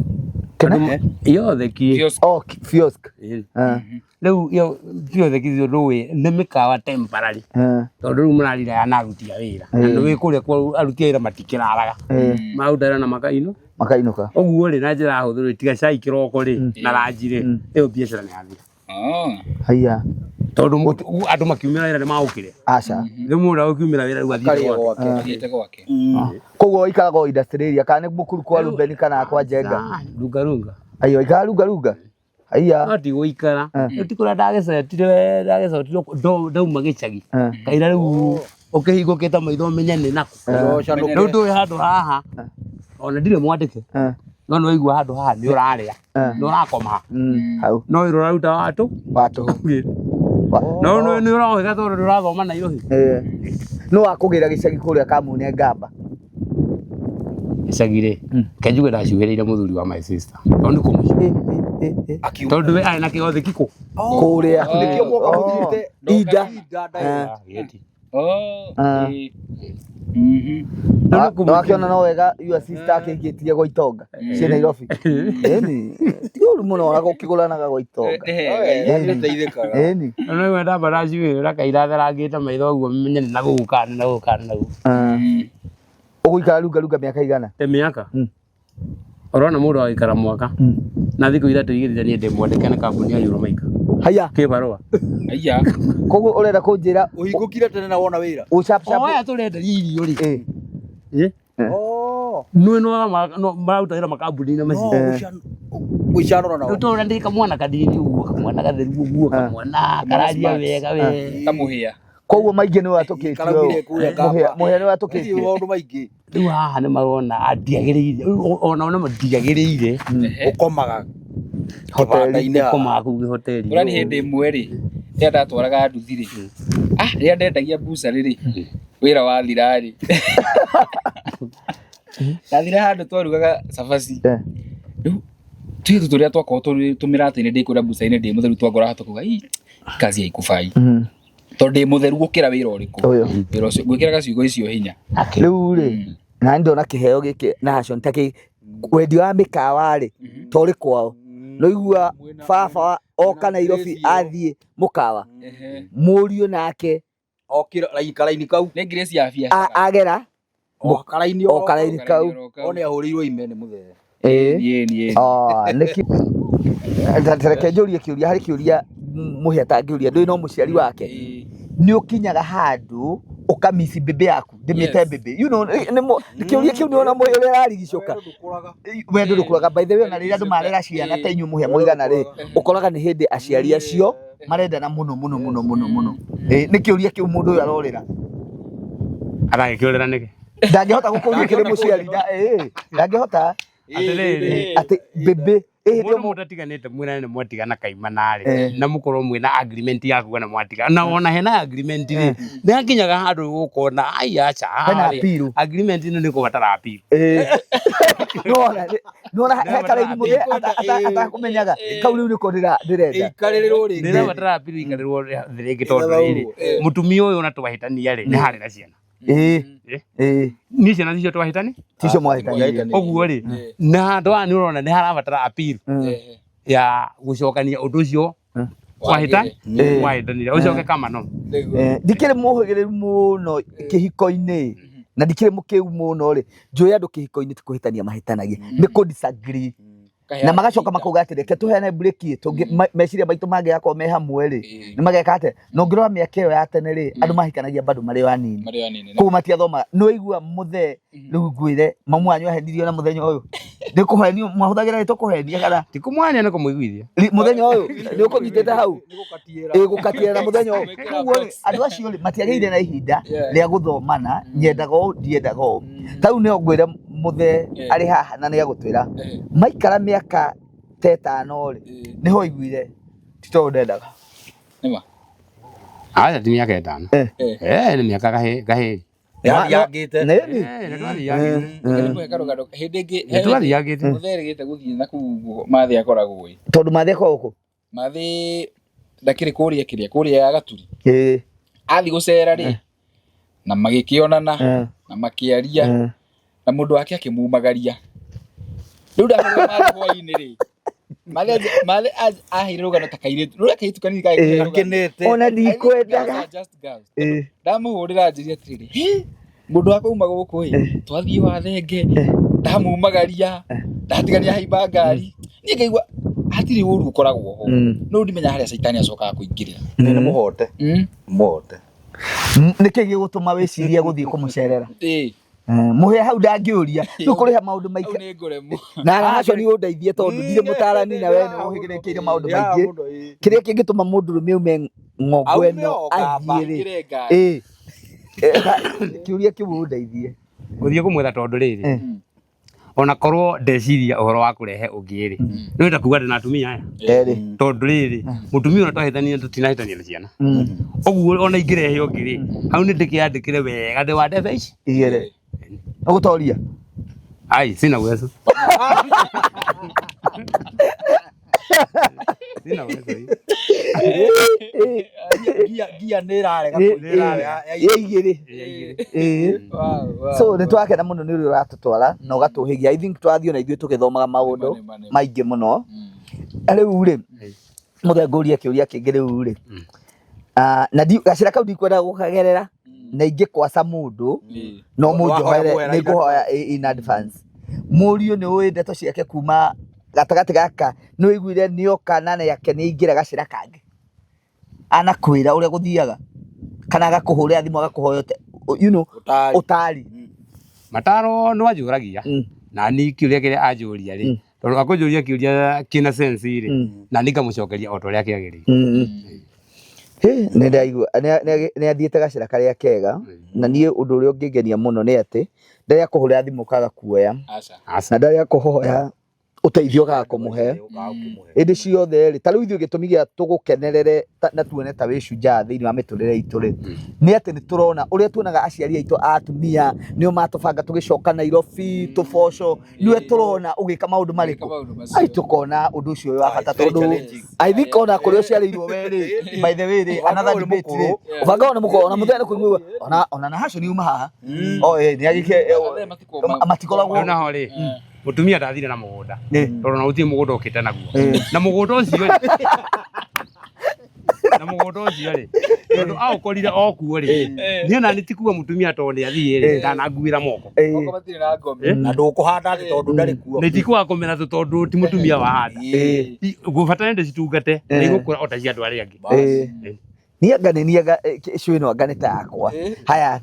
Kena? Iotheki. Kiosk. Oh, kiosk. Ĩĩ. Ah, Rĩu io kiotheki icio ndũĩ nĩ mĩkawa temporary. ah, Tondũ rĩu mũrarira na aruti a wĩra. Na nĩ wĩ kũrĩa kwa aruti a wĩra matikĩraraga. Mararuta wĩra na makainũ. Makainũka. Ũguo rĩ na njĩra hũthũ rĩ tiga cai kĩroko rĩ na ranji rĩ ĩyo biacara nĩ yathira. Ah. Haiya. Tondũ andũ makiumĩra wĩra nĩ maũkire. Aca. Rĩu mũndũ agũkiumĩra wĩra rĩu athiĩte Akarĩa gwake. gwake. Athiĩte gwake. Koguo waikaraga o industry area kana nĩ mũkuru kwa Ruben kana kwa Njenga? Ah, Runga runga. Aiyo, ikara runga runga. Haiya. No ti gũikara. Rĩu ti kũrĩa ndagĩcetire ndagĩcotire ndauma gĩcagi. Kaira rĩu ũkĩhingũkĩte maitho ũmenye nĩ nakũ. Rĩu ndũĩ handũ haha. Ona ndirĩ mwandĩke. No nĩ waigua handũ haha nĩ ũrarĩa. Nĩ ũrakoma. Hau. No wĩra ũraruta wa tũ. Wa tũhũ. No nĩ ũrohĩga tondũ nĩ ũrathoma Nairobi. Nũ wakũgĩra gĩcagi kũrĩa Kamune Ngamba? Gĩcagi rĩ, ke njuge ndacuhĩrĩire mũthuri wa my sister. Tondũ nĩ kũmũcuhĩra. Tondũ we arĩ na kĩgothi kũ. Kũrĩa. Nĩkĩo mwoka mũthiĩte Inda. Inda direct. Oh. Ah. ĩĩ. Mhm. Nĩwakĩona no wega your sister akĩingĩtie gwa itonga ciĩ Nairobi. Ĩni. Ti ũru mũno ona gũkĩgũranaga gwa itonga. Nĩ hega. Ĩni. Nĩũteithĩkaga. Ĩni. No we ndamba ndacuhĩrĩra kaira therangĩte maitho ũguo menye nĩ na gũkũ kana nĩ na gũkũ kana nĩ na gũkũ. Ũgũikara runga runga mĩaka igana? Te mĩaka. Ũrona mũndũ agĩikara mwaka na thikũ ithatũ igĩthira niĩ ndĩ mwandĩke nĩ kambuni ya Euromaker Haiya. kĩbarũa. Aya. Koguo ũrenda kũnjĩra Ũhingũkire tene na wona wĩra. ũcapcap. O aya tũrenderia irio rĩ. Ĩ. Ĩ? Oh. Nĩ no mararuta wĩra makambuni-inĩ macio. Gũcanũra nao. Rĩu tondũ ndĩ kamwana kanini ũguo kamwana gatheru ũguo kamwana kararia smart. wega we. Kamũhĩa. Koguo maingĩ nĩ watũkĩtio. Karaumire kũrĩa Kamba. Mũhĩa nĩ Gũtirĩ watũkĩtio. maũndũ maingĩ. Rĩu haha nĩ marona ndiagĩrĩire Rĩu ona ona ndiagĩrĩire Ũkomaga Hoteli. kĩbanda-inĩ haha. gũkomaga kũu hoteli. Ũrani hĩndĩ ĩmwe rĩ, rĩrĩa ndatwaraga nduthi rĩ, ah, rĩrĩa ndendagia bucarĩ rĩ, wĩra wathira rĩ, ndathire handũ twarugaga cabaci. Rĩu tũirĩtu tũrĩa twakoragwo tũrĩ tũmĩrata-inĩ ndĩ kũrĩa bucarĩ-inĩ ndĩ mũtheru twangora tũkauga "Ii, kazi haikufai." Tondũ ndĩ mũtheru gũkĩra wĩra ũrĩkũ. Ũyũ. Wĩra ũcio ngwĩkĩraga ciugo icio hinya. Rĩu rĩ, na nĩ ndona kĩheo gĩkĩ na Hashon ta kĩ wendia wa mĩkawa rĩ to ũrĩ kwao. Nĩũigua baba oka Nairobi athiĩ mũkawa mũriũ nake Okĩra karaini kau. Nĩ grace ya biacara. agera O karaini o karaini kau. O nĩ ahũrĩirwo ime nĩ mũthee. Ĩĩ. Ĩĩ, ĩĩ. Ah, nĩkĩ Ta reke njũrie kĩũria harĩ kĩũria mũhĩa atangĩũria ndũĩ no mũciari wake Ĩĩ. nĩ ũkinyaga handũ ũkamisi mbĩmbĩ yaku ndĩmĩte Yes. mbĩmbĩ you know, nĩ kĩũria kĩu nĩwona mũhĩa ũrĩa ararigicũka Wendo ndũkũraga. wendo ndũkũraga by the way ona rĩrĩa andũ marera ciana ta inyuĩ mũhĩa mũigana rĩ ũkoraga nĩ hĩndĩ aciari acio marendana mũno mũno mũno mũno mũno. Ĩ, nĩ kĩũria kĩu mũndũ ũyũ arorĩra. Aragĩkĩũrĩra nĩkĩ? Ndangĩhota gũkũria kĩrĩ mũciari ndangĩhota Atĩrĩrĩ. atĩ mbĩmbĩ ĩ hĩndĩ Mũndũ ĩmwe mũtatiganĩte mwĩrane nĩ mwatigana kaimana rĩ na mũkorwo mwĩna agreement ya kuga nĩ mwatigana na ona hena agreement rĩ nĩ hakinyaga handũ ũkona ai aca Hena haha rĩ, appeal. agreement ĩno nĩ kũbatara appeal. Ĩ. Nĩwona nĩwona he karaini mũthee atakũmenyaga kau rĩu nĩko ndĩrenda. Ĩikarĩrĩrwo rĩngĩ. Nĩrabatara appeal ikarĩrwo thĩ rĩngĩ tondũ rĩrĩ mũtumia ũyũ ona twahĩtania rĩ nĩ harĩ na ciana. Ĩ. Eh? Ĩ. Niĩ ciana icio twahĩtani Ticio mwahĩtanirie. ũguo rĩ na handũ haha nĩ ũrona nĩ harabatara appeal ya gũcokania ũndũ ũcio wahĩtanire ũcoke kama no Ndikĩrĩ mũhĩgĩrĩru mũno kĩhiko-inĩ na ndikĩrĩ mũkĩgu mũno rĩ njũĩ andũ kĩhiko-inĩ ti kũhĩtania mahĩtanagia nĩ kũ disagree na magacoka makauga atĩ reke tũheane break ĩ meciria maitũ mangĩgakorwo me hamwe rĩ nĩ mageka atĩa na ũngĩrora mĩaka ĩyo ya tene rĩ andũ mahikanagia bado marĩ o anini Marĩ o anini. koguo matiathomaga nĩ waigua mũthee rĩu ngwĩre mamu wanyu ahenirio na mũthenya ũyũ. Nĩ kũhenio mwahũthagĩra rĩtwa kũhenia kana Ti kũmũhenia nĩ kũmũiguithia. Mũthenya ũyũ nĩ ũkũnyitĩte hau Nĩ gũkatiĩra. Ĩ gũkatiĩra na mũthenya ũyũ. Gwĩkĩra Koguo rĩ, box. andũ acio rĩ matiagĩrĩire na ihinda Yeah. rĩa gũthomana nyendaga ũũ ndiendaga ũũ. Ta rĩu nĩo ngwĩre mũthee Yeah. arĩ haha na nĩ agũtwĩra Eh, maikara mĩaka ta ĩtano rĩ eh, nĩho aiguire ti tondũ ndendaga. Nĩma. Aca ti mĩaka ĩtano. Eh. Eh. Eh, nĩ mĩaka gahĩ gahĩrĩ. Yathiangĩte. Nĩ ni. Eh, nĩ twathiangĩte. Reke ndĩmũhe karũgano. Hĩndĩ ĩngĩ Nĩ twathiangĩte. mũthee erĩgĩte gũthiĩ na kũu ũguo Mathĩ akoragwo ĩ. Tondũ mathĩ akoragwo kũ? Mathĩ ndakĩrĩ kũrĩa kĩrĩa kũrĩa ya Gaturi. Ĩĩ. Athiĩ gũcera rĩ na magĩkĩonana Eh. na makĩaria Eh. na mũndũ wake akĩmumagaria. Rĩu ndahũrĩra Mathĩ hwainĩ rĩ Mathĩ Mathĩ aheire rũgano ta kairĩtu. Rũrĩa kairĩtu kanini Ĩĩ. kagĩkũhe rũgano. Akenete. Ona I think girls ndikwendaga. are just girls. Ĩĩ. Ndamũhũrĩra njĩrie atĩrĩrĩ, "Hĩ, mũndũ wakwa uma gũkũ ĩ, twathiĩ Wathenge, ndamumagaria, ndatigania haimba ngari." Niĩ ngaigua hatirĩ ũru ũkoragwo ho. No ndimenya harĩa caitani acokaga kũingĩrĩra. Nĩ mũhote. Mũhote. Nĩkĩ gĩgũtũma wĩcirie gũthiĩ kũmũcerera? Ĩĩ, Mũhĩa hau ndangĩũria rĩu kũrĩha maũndũ hau maingĩ nĩ ngũremwo. na araco nĩ ũndeithie tondũ ndirĩ mũtarani na we nĩ ũhĩgĩrĩkĩire maũndũ maingĩ kĩrĩa kĩngĩtũma mũndũrũme aume ng'ongo Aume ĩno o kaba. athiĩ rĩ Aingĩre ngari. ĩĩ kĩũria kĩu ũndeithie. Gũthiĩ kũmwetha tondũ rĩrĩ ona korwo ndeciria ũhoro wa kũrehe ũngĩ rĩ nĩ ta kuga ndĩna atumia aya Erĩ. tondũ rĩrĩ mũtumia ona twahĩtania tũtinahĩtania na ciana ũguo ona ingĩrehe ũngĩ rĩ hau nĩ ndĩkĩandĩkĩre wega ndĩ wa ndebe ici Igĩrĩ. Ũgũtoria. ai sina uwezo sina uwezo hii. Ngia nĩ ĩrarega Ĩ- kũingĩra ĩ- ya ya igĩrĩ. Ya igĩrĩ. Ĩĩ. Wow, wow, So wow. nĩ twakena mũno nĩ ũrĩa ũratũtwara na ũgatũhĩgia. I think twathiĩ ona ithuĩ tũgĩthomaga maũndũ Nĩma, nĩma, nĩma. maingĩ mũno. Rĩu rĩ mũthee ngũrie kĩũria kĩngĩ rĩu rĩ Ah, na gacĩra kau ndikwenda gũkagerera na ingĩkwaca mũndũ Ĩĩ. no Wahoya mũnjohere mũhera nĩ in ngũhoya in advance. Mũriũ nĩ ũĩ ndeto ciake kuma gatagatĩ gaka nĩ ũiguire nĩoka na nĩake nĩ aingĩra gacĩra kangĩ anakwĩra ũrĩa gũthiaga kana agakũhũrĩra thimũ agakũhoya you know, Ũtaari. ũtaari. mataro nĩ wanjũragia na ni kĩũria kĩrĩa anjũria rĩ tondũ akũnjũria kĩũria kĩna sense rĩ na ni ngamũcokeria o ta ũrĩa kĩagĩrĩire. Hĩ, nĩ ndaigua nĩ athiĩte gacĩra karĩa kega na niĩ ũndũ ũrĩa ũngĩngenia mũno nĩ atĩ ndarĩ akũhũrĩra thimũ kaga kuoya Aca. Aca. na ndarĩ akũhoya ũteithio kaga kũmũhe hĩndĩ ciothe rĩ ta rĩu ithuĩ gĩtũmi gĩa tũgũkenerere na tuone ta wĩ shujaa thĩinĩ wa mĩtũrĩre itũ rĩ nĩ atĩ nĩ tũrona ũrĩa tuonaga aciari aitũ a atumia nĩo matũbanga tũgĩcoka Nairobi tũboco nĩwe tũrona ũgĩka maũndũ marĩkũ maũndũ macio. ai tũkona ũndũ ũcio wĩ wa bata It's very tondũ challenging. I think ona kũrĩa ũciarĩirwo we rĩ by the way rĩ another ũyũ nĩ debate rĩ mũkũrũ. ũbanga ũyũ nĩ mũkũrũ ona mũthenya nĩ kũiguo ona na hacio nĩ uma haha o ĩ nĩ agĩke Athee matikoragwo- matikoragwo Rĩu naho rĩ mũtumia ndathire na mũgũnda Ĩ. tondũ na gũtirĩ mũgũnda ũkĩte naguo Ĩ. na mũgũnda ũcio rĩ na mũgũnda ũcio rĩ tondũ aũkorire o kuo rĩ niĩ na nĩ ti kuga mũtumia tondũ nĩ athiĩ rĩ ndananguĩra moko Ĩ. Moko matirĩ na ngome. Na ndũkũhanda atĩ tondũ ndarĩ kuo. nĩ ti kwaga kũmera tũ tondũ ti mũtumia wahanda Ĩ. ngũbatara ndĩcitungate na Ĩ. igũkũra o ta cia andũ arĩa angĩ Ĩ. Ĩ. Niĩ anga nĩ niĩ anga cũĩ ĩno anga nĩ ta yakwa haya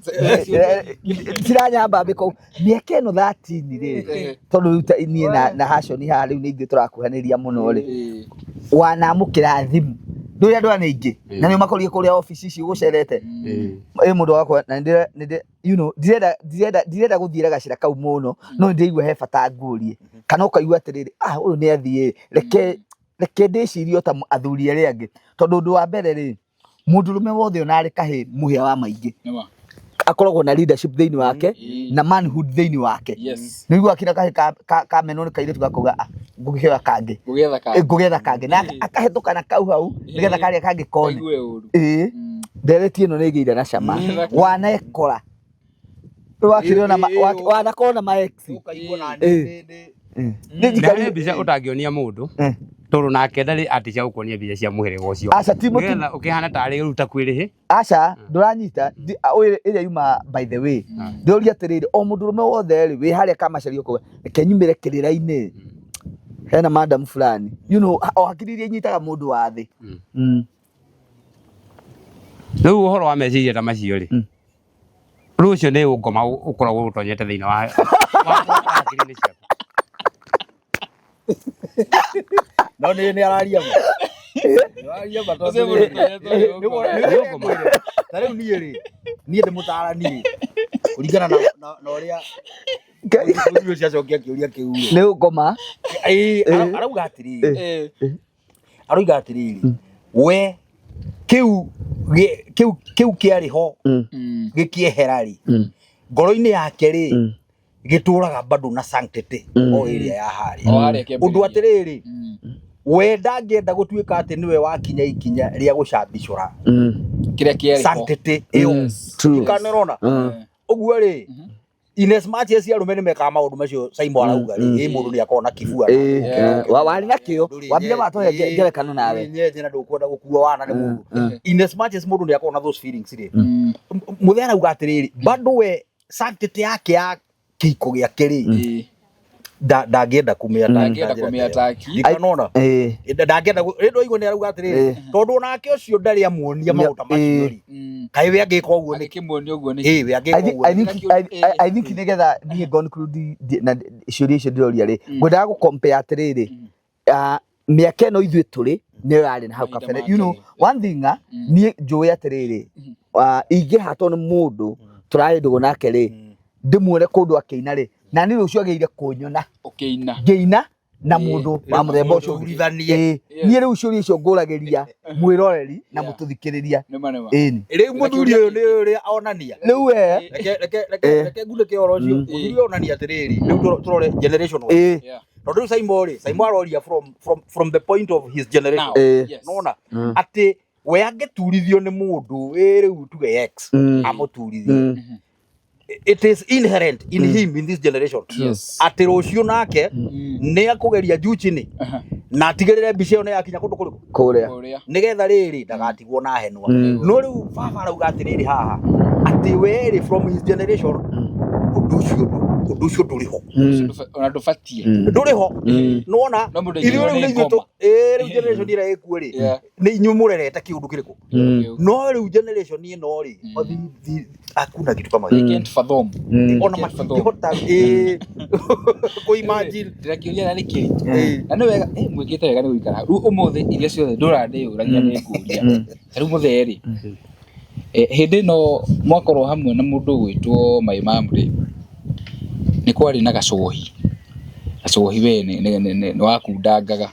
ciranyamba mbĩko mĩaka ĩno 13 rĩ tondũ rĩu ta niĩ na Hashoni haha rĩu nĩ ithuĩ tũrakuhanĩria mũno rĩ wanamũkĩra thimũ ndũrĩ andũ aya nĩ aingĩ na nĩ makorire kũrĩa obici ici ũgũcerete Ĩ. ĩ mũndũ wakwa na nĩ ndĩra you know ndirenda gũthiĩra gacĩra kau mũno no nĩndĩraigua he bata nguũrie kana ũkaigua atĩrĩrĩ ah ũyũ nĩ athiĩ reke reke ndĩcirie o ta athuri arĩa angĩ tondũ ũndũ wa mbere rĩ mũndũrũme wothe ona arĩ kahĩ mũhĩa wa maingĩ Nĩma. akoragwo na leadership thĩinĩ wake na manhood thĩinĩ wake Yes. nĩ ũiguaga kĩrĩa kahĩ kamenwo nĩ kairĩtu gakauga "Ah, ngũkĩoya kangĩ Ngũgĩetha Eh, kangĩ. ngũgetha kangĩ na akahĩtũka na kau hau nĩgetha karĩa kangĩ kone Kaigue ũru. ĩĩ ndereti ĩno nĩ ĩgĩire na cama wanekora wakĩrĩ ona wanakorwo na ma ex Ũkaigua na Ĩ. nĩ nĩ Na harĩ njikari mbica ũtangĩonia mũndũ Eh. tondũ nake ndarĩ ati cia gũkuonia mbica cia mũhĩrĩga ũcio Aca, ti mũti- nĩgetha ũkĩhana tarĩ rĩu ta kwĩrĩhĩ aca ndũranyita ĩrĩa yuma by the way ndĩũria atĩrĩrĩ o mũndũrũme wothe rĩ wĩ harĩa kamacaria ũkauga reke nyumĩre kĩrĩra-inĩ hena madam fulani you know o hakiri iria inyitaga mũndũ wa thĩ Rĩu ũhoro wa meciria ta macio rĩ rĩu ũcio nĩ ũngoma ũkoragwo ũtonyete thĩinĩ wa hakiri-inĩ ciaku. No nĩ nĩ araria ma. Nĩ araria ma tondũ Ũcio mũndũ tũrĩa twarĩ gũkũ. Ta rĩu niĩ rĩ, niĩ ndĩ mũtaarani rĩ, kũringana na na ũrĩa mũthuri ũcio acokia kĩũria kĩu rĩ. Nĩ ũkoma. Ĩĩ, arauga atĩrĩrĩ, arauga atĩrĩrĩ, we kĩu kĩu kĩu kĩarĩ ho gĩkĩehera rĩ, ngoro-inĩ yake rĩ, gĩtũraga bado na sanctity o ĩrĩa ya harĩa. O harĩa kĩambĩrĩria. Ũndũ atĩrĩrĩ, we ndangĩenda gũtuĩka atĩ nĩwe wakinya ikinya rĩa gũcambicũra Kĩrĩa kĩarĩ ho. sanctity ĩyo. True. Kana ũrona? Ũguo rĩ, in as much as arũme nĩ mekaga maũndũ macio Simon arauga rĩ, ĩ mũndũ nĩ akoragwo na kibua. Warĩ na kĩo wambire watũhe ngerekano nawe. Ndũrĩ nyenje na ndũkwenda gũkua wana nĩ mũndũ. In as much as mũndũ nĩ akoragwo na those feelings rĩ, mũthee arauga atĩrĩrĩ, bado we sanctity yake ya kĩhiko gĩake rĩ, ndangĩenda kũmĩataki. Ndangĩenda kũmĩataki. Ndikanona. Ndangĩenda rĩ ndwaigua nĩ arauga atĩrĩrĩ, tondũ onake ũcio ndarĩ amuonia maũndũ ta macio rĩ, kaĩ we angĩka ũguo nĩkĩ? Angĩkĩmuonia ũguo nĩkĩ? Ĩĩ, we angĩka ũguo I think I think nĩgetha niĩ conclude na ciũria icio ndĩroria rĩ, ngwendaga gũ compare atĩrĩrĩ, mĩaka ĩno ithuĩ tũrĩ nĩyo yarĩ na hau kabere. You know, one thing niĩ njũĩ atĩrĩrĩ, ingĩhatwo nĩ mũndũ tũrarĩ ndũgũ nake rĩ, ndĩmuone kũndũ akĩina rĩ, na niĩ rũciũ agĩrĩire kũnyona Ũkĩina. ngĩina na mũndũ wa mũthemba ũcio. Ũrithanie. Niĩ rĩu ciũria icio ngũragĩria mwĩroreri na mũtũthikĩrĩria. Nĩma nĩma. Ĩni. Rĩu mũthuri ũyũ nĩ ũrĩa onania. Rĩu we Reke reke reke reke ngunĩke ũhoro ũcio. Mũthuri ũyũ onania atĩrĩrĩ, rĩu tũrore generation wise. Tondũ rĩu Simon rĩ, Simon aroria from the point of his generation. Nona atĩ we angĩturithio nĩ mũndũ ĩ rĩu tuge ex amũturithie, it is inherent in him in this generation atĩ rũciũ nake nĩ akũgeria juu chini na atigĩrĩre mbica ĩyo nĩ yakinya kũndũ kũrĩkũ kũrĩa nĩgetha rĩrĩ ndagatigwo na henwa. No rĩu baba arauga atĩrĩrĩ haha atĩ we rĩ from his generation ũndũ ũcio ndũrĩ ho. Ona ndũbatiĩ. Ndũrĩ ho. Nĩwona No mũndũ ithuĩ rĩu aingĩrwo nĩ nĩ ithuĩ ngoma. ĩĩ rĩu generation ĩrĩa ĩkuo rĩ nĩ inyuĩ mũrerete kĩũndũ kĩrĩkũ. No rĩu generation ĩno rĩ, hakuna kitu kama They hiyo. can't fathom. Ona matingĩhota ĩĩ kũ imagine. Ndĩrakĩũria na nĩ kĩritũ. Na nĩ wega, mwĩkĩte wega nĩ gũikara. Rĩu ũmũthĩ iria ciothe ndũra ndĩyũragia nĩ ngũria. Ta rĩu mũthee rĩ, hĩndĩ ĩno mwakorwo hamwe na mũndũ ũgwĩtwo my mom rĩ, nĩ kwarĩ na gacohi. Gacohi we nĩ wakundangaga.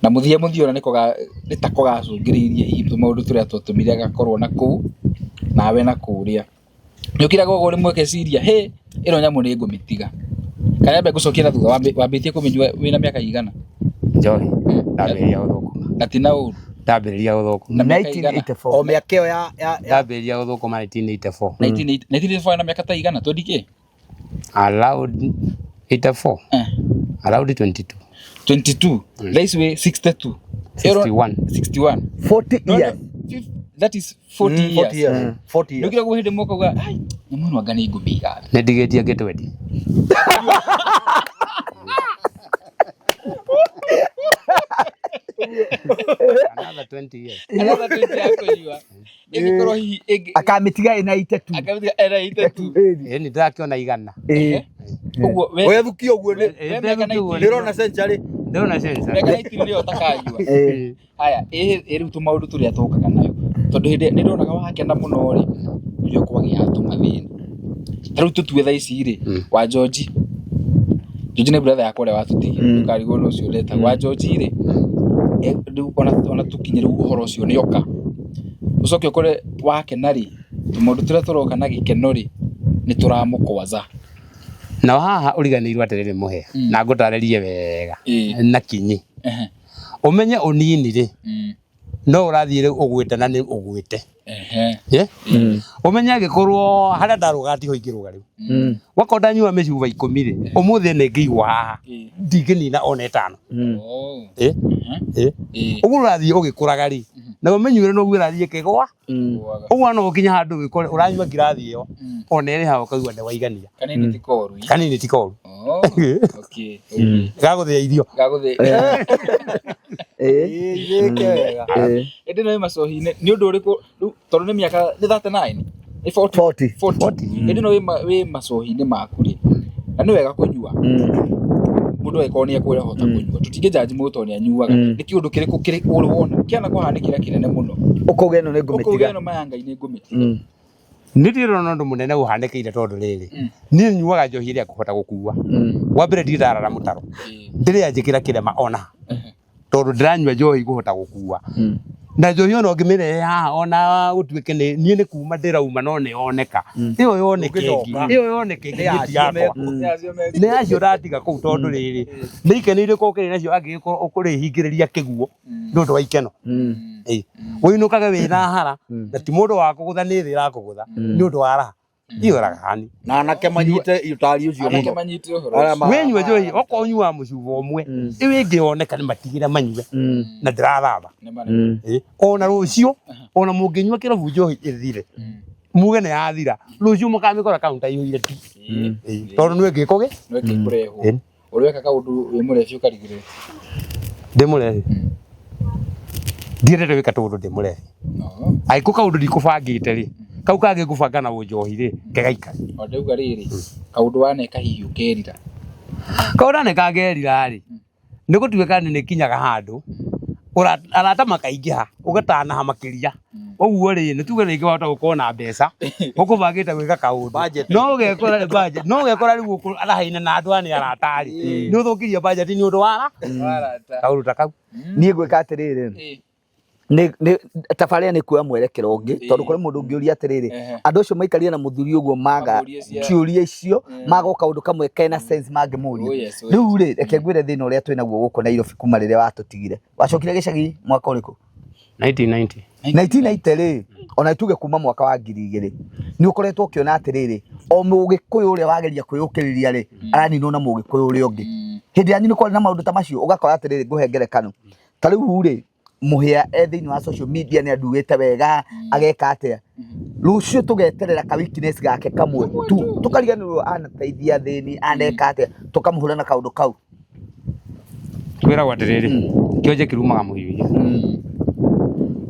Na mũthia mũthia ona nĩ tako gacũngĩrĩirie hihi tũmaũndũ tũrĩa twatũmire gakorwo na kũu nawe na kũrĩa. Nĩ ũkĩraga ũguo rĩmwe ũgeciria hĩ ĩno nyamũ nĩ ngũmĩtiga. Kana nyambe ngũcokie na thutha, wambĩtie kũmĩnyua wĩna mĩaka igana? Njohi ndambĩrĩria gũthũkũma. Na ti na ũru. Ndambĩrĩria gũthũkũma. Na mĩaka igana? 1984. O mĩaka ĩyo ya Ndambĩrĩria gũthũkũma 1984. 1984 na mĩaka ta igana 20 kĩ? Around 84. Around 22. 22. Thaa ici wĩ 62. 61. 61. 40 No, no, years. that is 40 years. 40 years. 40 years. Nĩũkĩra guo hĩndĩ ĩmwe ũkauga, ai, nyamũ ĩno anga nĩ ngũmĩiga thĩ. Nĩ ndigĩtie ngĩtwendi. Another 20 years. Another 20 ya kũnyua. Ĩngĩkorwo hihi Akamĩtiga ĩna itetu. Akamĩtiga ĩna itetu. Ĩĩ nĩ ndĩrakĩona igana. Ũguo we We thukia ũguo nĩ we mĩaka 19 nĩ ũrona century. Ndĩrona century. Mĩaka 19 nĩyo ũtakanyua. Haya, ĩ rĩu tũmaũndũ tũrĩa tũkaga nayo. Tondũ hĩndĩ nĩ ndonaga wakena mũno rĩ, nĩrĩo kwagĩaga tũmathĩna. Ta rĩu tũtue thaa ici rĩ, wa George. George nĩ brother yakwa ũrĩa watũtigire, ndũkarigwo nĩ ũcio ndetagwo. Wa George rĩ, rĩu ona tũkinye rĩu ũhoro ũcio nĩ oka. Ũcoke ũkore wakena rĩ, tũmaũndũ tũrĩa tũroka na gĩkeno rĩ, nĩ tũramũkwaza. Na haha ũriganĩirwo atĩrĩrĩ mũhĩa, na ngũtarĩrie wega na kinyi. Ũmenye ũnini rĩ, no ũrathiĩ rĩu ũgwĩte na nĩ ũgwĩte. Ũmenye angĩkorwo harĩa ndarũga tiho ingĩrũga rĩu. Wakorwo ndanyua mĩcuba 10 rĩ, ũmũthĩ nĩ ngĩigwo haha, ndingĩnina ona 5. Ũguo ũrathiĩ ũgĩkũraga rĩ, naguo mĩnyuĩre noguo ĩrathiĩ ĩkĩgũa. Ũguo no ũkinye handũ wĩkore ũranyua ngirathi ĩyo, ona ĩrĩ haha ũkaigua nĩ waigania. Kanini ti koru. Kanini ti koru. Oh, okay. Gagũthĩa irio. Gagũthĩa. Ĩĩ wega. Ĩndĩ no macohi-inĩ nĩ ũndũ ũrĩkũ rĩu tondũ nĩ mĩaka nĩ 39 nĩ 40 40. Ĩndĩ no wĩ macohi-inĩ maku rĩ, na nĩ wega kũnyua. Mũndũ angĩkorwo nĩ ekũhota kũnyua, tũtingĩnjanji mũndũ tondũ nĩ anyuaga. Nĩ kĩũndũ kĩrĩkũ kĩrĩ ũrĩ wona kĩana kũhanĩkĩra kĩnene mũno, Ũkauga ĩno nĩ ũkauga ngũmĩtiga. ĩno maya Ngai nĩ ngũmĩtiga? Nĩ ndĩrona ũndũ mũnene ũhanĩkĩire tondũ rĩrĩ, niĩ nyuaga njohi ĩrĩa ngũhota gũkua. Wa mbere ndirĩ ndarara mũtaro, ndĩrĩ yanjĩkĩra kĩrema ona, tondũ ndĩranyua njohi ngũhota gũkua. Na njohi ona ũngĩmĩrehe haha ona gũtuĩke nĩ niĩ nĩ kuma ndĩrauma, no nĩ yoneka ĩyo yoneke ĩngĩ, ĩyo yoneke ĩngĩ ti yakwa, nĩ acio ndatiga kũu, tondũ rĩrĩ nĩ ikeno irĩkũ ũkĩrĩ nacio angĩgĩkorwo ũkũrĩhingĩrĩria kĩguo nĩ ũndũ wa ikeno? Ĩ, ũinũkage wĩna hara na ti mũndũ wa kũgũtha, nĩ thĩ ĩrakũgũtha nĩ ũndũ wa raha iyo ragani. Na anake manyite ũtari ũcio Anake mũno. manyite ũhoro Arĩa ũcio. Wenyua njohi okorwo ũnyuaga mũcuba ũmwe, ĩyo ĩngĩ yoneka nĩ matigĩre manyue na ndĩrathamba. Nĩ ma nĩ ma. Ĩ, ona rũciũ ona mũngĩnyua kĩrabu njohi ĩthire, muge nĩ yathira, rũciũ mũkamĩkora kaunta ĩihũire ti. Ĩ, tondũ nĩ ĩngĩ kũgĩ No ĩngĩ kũrehwo. Ĩ. Ũreka kaũndũ wĩ mũrebi ũkarigĩrĩria. Ndĩ mũrebi, ndiendete gwĩka tũũndũ ndĩ mũrebi. No. Angĩkorwo kaũndũ ndikũbangĩte rĩ, kau kangĩ ngũbanga na ũnjohi rĩ, kegaikara. O ndauga rĩrĩ, kaũndũ waneka hihi ũkerira. Kaũndũ nĩ kangerira rĩ, nĩ gũtuĩka nĩ nĩkinyaga handũ arata makaingĩha, ũgatanaha makĩria ũguo rĩ, nĩ tuge rĩngĩ wahota gũkorwo na mbeca ũkũbangĩte gwĩka kaũndũ, Budget. no ũgekora budget, no ũgekora rĩu ũkũrahaine na andũ aya nĩ arata rĩ, nĩ ũthũkirie budget nĩ ũndũ wa Warata. kaũndũ ta kau. Niĩ ngwĩka atĩrĩrĩ, nĩ tabarĩra nĩ kuoya mwerekero ũngĩ, tondũ kũrĩ mũndũ ũngĩũria atĩrĩrĩ, andũ acio maikarire na mũthuri ũguo maga Mamũrie ciũria icio, maga o kaũndũ kamwe kena sense mangĩmũria. Oh yes, oh yes. Rĩu rĩ, reke ngwĩre thĩna ũrĩa twĩ naguo gũkũ Nairobi kuma rĩrĩa watũtigire. Wacokire gĩcagi mwaka ũrĩkũ? 1990. 1990 rĩ, ona tuge kuma mwaka wa 2000 nĩ ũkoretwo ũkĩona atĩrĩrĩ, o mũgĩkũyũ ũrĩa wageria kwĩyũkĩrĩria rĩ, araninwo na mũgĩkũyũ ũrĩa ũngĩ. Hĩndĩ yanyu nĩ kwarĩ na maũndũ ta macio? Ũgakora atĩrĩrĩ, ngũhe ngerekano, ta rĩu rĩ, Mũhĩa e thĩinĩ wa social media nĩ anduĩte wega, ageka atĩa, rũciũ tũgeterera ka weakness gake kamwe tu, tũkariganĩrwo anateithia athĩni, aneka atĩa, tũkamũhũra na kaũndũ kau. Kwĩragwo atĩrĩrĩ, kĩonje kĩrumaga mũhiũhia.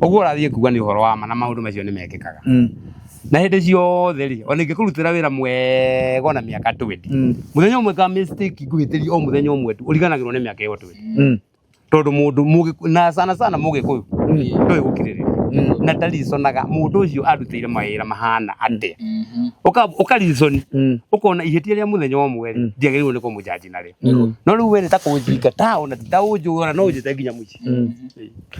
Ũguo ũrathiĩ kuga nĩ ũhoro wa ma, na maũndũ macio nĩ mekĩkaga na hĩndĩ ciothe rĩ, ona ingĩkũrutĩra wĩra mwega ona mĩaka 20, mũthenya ũmwe ka mistake ngũhĩtĩria, o mũthenya ũmwe tu ũriganagĩrwo nĩ mĩaka ĩyo 20, tondũ mũndũ na sana sana mũgĩkũyũ ndoĩ gũkirĩrĩria na ndariconaga mũndũ ũcio arutĩire mawĩra mahana atĩa. Ũkarizoni ũkona ihĩtia rĩa mũthenya ũmwe rĩ, ndiagĩrĩirwo nĩ kũmũjanji narĩo, no rĩu we nĩ ta kũnjinga ta ona ti ta ũnjũra no ũnjĩte nginya mũciĩ.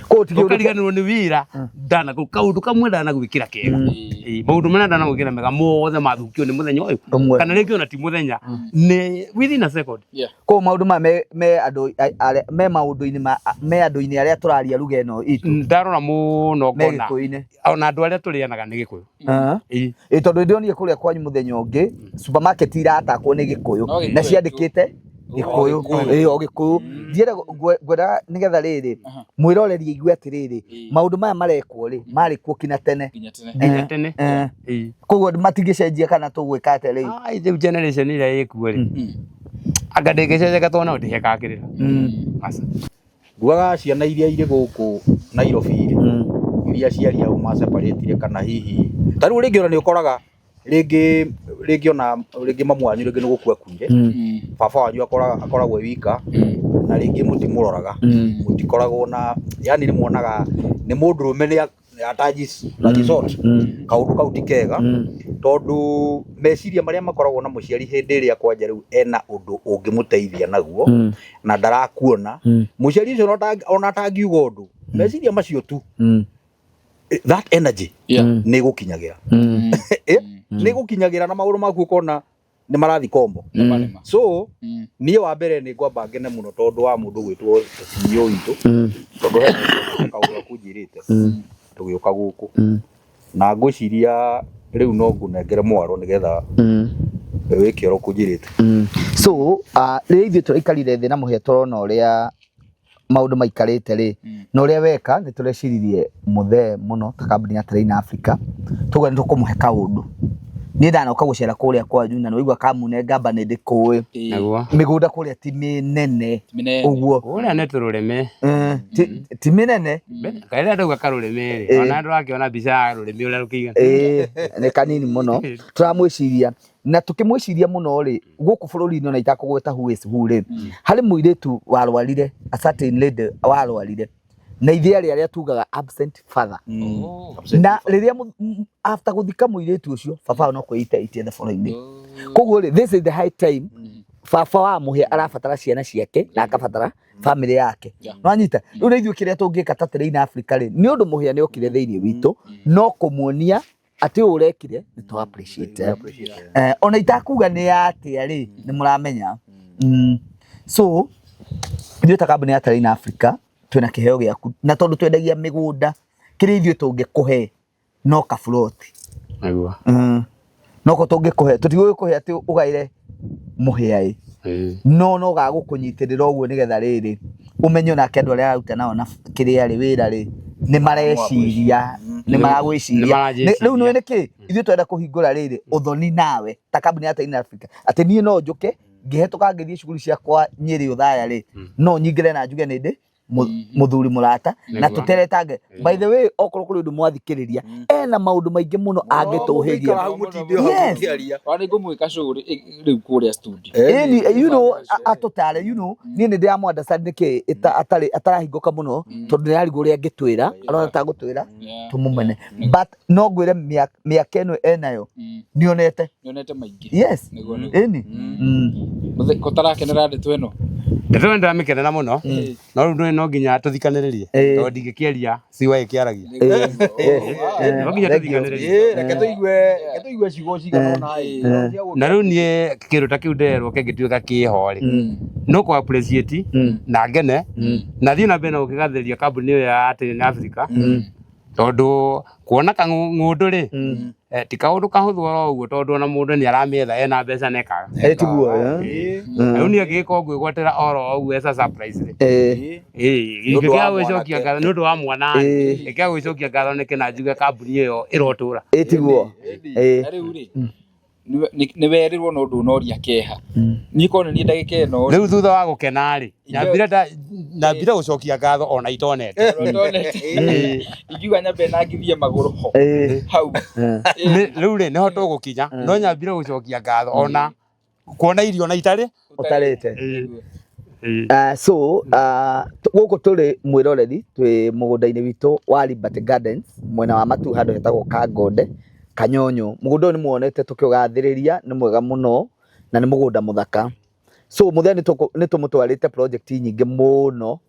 Kũguo ti kĩũndũ Ũkariganĩrwo nĩ wĩra ndana kaũndũ kamwe ndanagwĩkĩra kega. Ĩĩ, maũndũ marĩa ndanagwĩkĩra mega mothe mathũkio nĩ mũthenya ũyũ Ũmwe. kana rĩngĩ ona ti mũthenya, nĩ within a second. Koguo maũndũ maya me andũ me maũndũ-inĩ ma me andũ-inĩ arĩa tũraria ruga ĩno itũ. Ndarora mũno Me ngona Gĩkũyũ-inĩ. Ona andũ arĩa tũrĩanaga nĩ Gĩkũyũ. Ĩĩ. Ĩ, tondũ ndĩronire kũrĩa kwanyu mũthenya ũngĩ supermarket iratakwo nĩ Gĩkũyũ No Gĩkũyũ na tu. ciandĩkĩte Gĩkũyũ. Gĩkũyũ. Ĩ, o Gĩkũyũ. Ndienda ngwendaga nĩgetha rĩrĩ mwĩroreri aigue atĩrĩrĩ, maũndũ maya marekwo rĩ, marĩ kuo kinya tene. Nginya tene. Nginya tene. Ĩĩ. Koguo matingĩcenjia kana tũgwĩka atĩa rĩu? Ai, rĩu generation ĩrĩa ĩkuo rĩ, anga ndĩngĩcenjeka tondũ no ndĩhekakĩrĩra. Aca. Nguaga ciana iria irĩ gũkũ Nairobi rĩ, iria aciari ao maseparatire, kana hihi ta rĩu rĩngĩ ona nĩ ũkoraga rĩngĩ ona rĩngĩ mamu wanyu rĩngĩ nĩ gũkua akuire, baba wanyu akoragwo e wika, na rĩngĩ mũtimũroraga, mũtikoragwo na, yani nĩ muonaga nĩ mũndũrũme nĩ atajisort. Kaũndũ kau ti kega, tondũ meciria marĩa makoragwo na mũciari hĩndĩ ĩrĩa kwanja rĩu ena ũndũ ũngĩmũteithia naguo na ndarakuona, mũciari ũcio ona atangiuga ũndũ, meciria macio tu, that energy nĩ gũkinyagĩra, nĩ gũkinyagĩra na maũndũ maku ũkona nĩ marathi kombo. So niĩ wa mbere nĩ ngwamba ngene mũno tondũ wa mũndũ gwĩtwo CEO witũ, tondũ he kaũndũ akũnjĩrĩte tũgĩũka gũkũ, na ngwĩciria rĩu no ngũnengere mwaro nĩgetha wĩke ũrĩa ũkũnjĩrĩte. So rĩrĩa ithuĩ tũraikarire thĩ na Mũhĩa tũrona ũrĩa maũndũ maikarĩte rĩ, na ũrĩa weka, nĩ tũreciririe mũthee mũno ta kambuni ya Train Africa, tuga nĩ tũkũmũhe kaũndũ. Niĩ ndanoka gũcera kũrĩa kwanyu na nĩwaigua Kamune ngamba nĩ ndĩkũĩ. Naguo. Mĩgũnda kũrĩa ti mĩnene Mĩnene. ũguo. Kũrĩa nĩ tũrũrĩmĩ. Ti mĩnene. Kaĩrĩa ndauga karũrĩmĩ rĩ, ona ndũrakĩona mbica ya rũrĩmĩ ũrĩa rũkĩigana. Ĩĩ, nĩ kanini mũno. Tũramwĩciria na tũkĩmwĩciria mũno rĩ, gũkũ bũrũri-inĩ ona itakũgweta who is who rĩ, harĩ mũirĩtu warwarire, a certain lady warwarire na ithe arĩ arĩa tugaga absent father. Na rĩrĩa after gũthika mũirĩtu ũcio, baba wao no kwĩita eitie thaboro-inĩ. Koguo rĩ, this is the high time baba wa Mũhĩa arabatara ciana ciake na akabatara family yake. Nĩwanyita? Rĩu nĩ ithuĩ kĩrĩa tũngĩka ta Terrain Africa rĩ, nĩ ũndũ Mũhĩa nĩ okire thĩinĩ witũ, no kũmuonia atĩ ũũ ũrekire nĩ tũ appreciate. Ona itakuga nĩ atĩa rĩ, nĩ mũramenya. So ithuĩ ta kambuni ya Terrain Africa twĩna kĩheo gĩaku, na tondũ twendagia mĩgũnda, kĩrĩa ithuĩ tũngĩkũhe no kaburoti. Nĩguo. Noko tũngĩkũhe, tũtigũgĩkũhe atĩ ũgaĩre Mũhĩa ĩ. No gagũkũnyitĩrĩra ũguo nĩgetha rĩrĩ ũmenye onake andũ arĩa araruta nao na kĩrĩa rĩ wĩra rĩ nĩ mareciria, nĩ maragwĩciria. Nĩ Rĩu nĩ nĩkĩ ithuĩ twenda kũhingũra rĩrĩ ũthoni nawe ta kambuni ya Terrain Africa atĩ niĩ no njũke ngĩhetũka ngĩthiĩ cukuru ciakwa Nyĩrĩ Othaya rĩ, no nyingĩre na njuge nĩ ndĩ mũthuri mũrata na tũteretange. By the way, okorwo kũrĩ ũndũ mwathikĩrĩria, ena maũndũ maingĩ mũno angĩtũhĩria. Yes. Ona nĩngũmwĩka show rĩu kũrĩa studio. Ĩni, you know, atũtare, you know, niĩ nĩ ndĩramũ understand nĩkĩ atarĩ atarahingũka mũno, tondũ nĩ ararigwo ũrĩa angĩtwĩra, arona ta gũtwĩra tũmũmene. But no ngwĩre mĩaka ĩno enayo nĩonete. Nĩonete maingĩ. Yes. Nĩguo, nĩguo. Ĩni. Mũthee, ko ũtarakenera ndeto ĩno? Ndeto ĩno ndĩramĩkenera mũno. No rĩu ndũĩ no nginya tũthikanĩrĩrie. Tondũ ndingĩkĩaria CY ĩkĩaragia. No nginya tũthikanĩrĩrie. Reke tũigue, reke tũigue ciugo cigana ũna ĩ. Na rĩu niĩ kĩndũ ta kĩu nderwo kĩngĩtuĩka kĩho rĩ, no kũ appreciate na ngene na thiĩ na mbere na gũkĩgathĩrĩria kambuni ĩyo ya Terrain Africa. Tondũ kuona kang'ũndũ rĩ, ti kaũndũ kahũthũ oro ũguo, tondũ ona mũndũ nĩ aramĩetha ena mbeca na ekaga. Tiguo, eh? Rĩu niĩ angĩgĩkorwo ngwĩgwatĩra oro ũguo as a surprise rĩ. Nĩ ũndũ wa Ingĩkĩaga gwĩcokia mwanake. ngatho nĩ ũndũ wa mwana rĩ, ingĩkĩaga gwĩcokia ngatho nĩkĩ na njuge kambuni ĩyo ĩrotũra. Tiguo. Na rĩu rĩ, nĩ werirwo no ndũnoria kĩeha. Niĩ korwo nĩ niĩ ndagĩka ĩno rĩ. Rĩu thutha wa gũkena rĩ, nyambire gũcokia ngatho ona itonete. Ingiuga nyambe nangithie magũrũ ho. Hau. Rĩu rĩ, nĩho tũgũkinya, no nyambire gũcokia ngatho ona kuona irio na itarĩ. Ũtarĩte. So, gũkũ tũrĩ mwĩroreri, twĩ mũgũnda-inĩ witũ wa Liberty Gardens, mwena wa Matu handũ hetagwo Kangonde, Kanyonyo. Mũgũnda ũyũ nĩ muonete tũkĩũgathĩrĩria, nĩ mwega mũno na nĩ mũgũnda mũthaka. So mũthenya nĩ tũmũtwarĩte project nyingĩ mũno,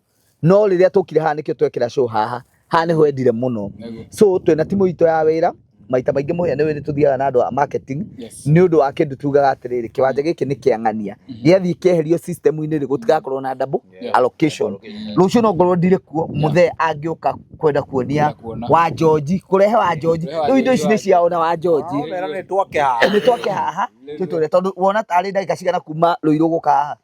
no rĩrĩa tũkire haha nĩkĩo twekĩra show haha, haha nĩho endire mũno. So twĩna timu itũ ya wĩra, maita maingĩ mũhĩa nĩ tũthiaga na andũ a marketing, nĩ ũndũ wa kĩndũ tugaga atĩrĩrĩ, kĩwanja gĩkĩ nĩ kĩa ng'ania, gĩathiĩ kĩeherio system-inĩ rĩ, gũtigakorwo na double allocation. Rũciũ no ngorwo ndirĩ kuo, mũthee angĩũka kwenda kuonia wa George, kũrehe wa George, rĩu indo ici nĩ ciao na wa George. Mera nĩ twake haha. Nĩ twake haha, tũtũre, tondũ wona tarĩ ndagĩka cigana kuma Rũirũ gũka haha?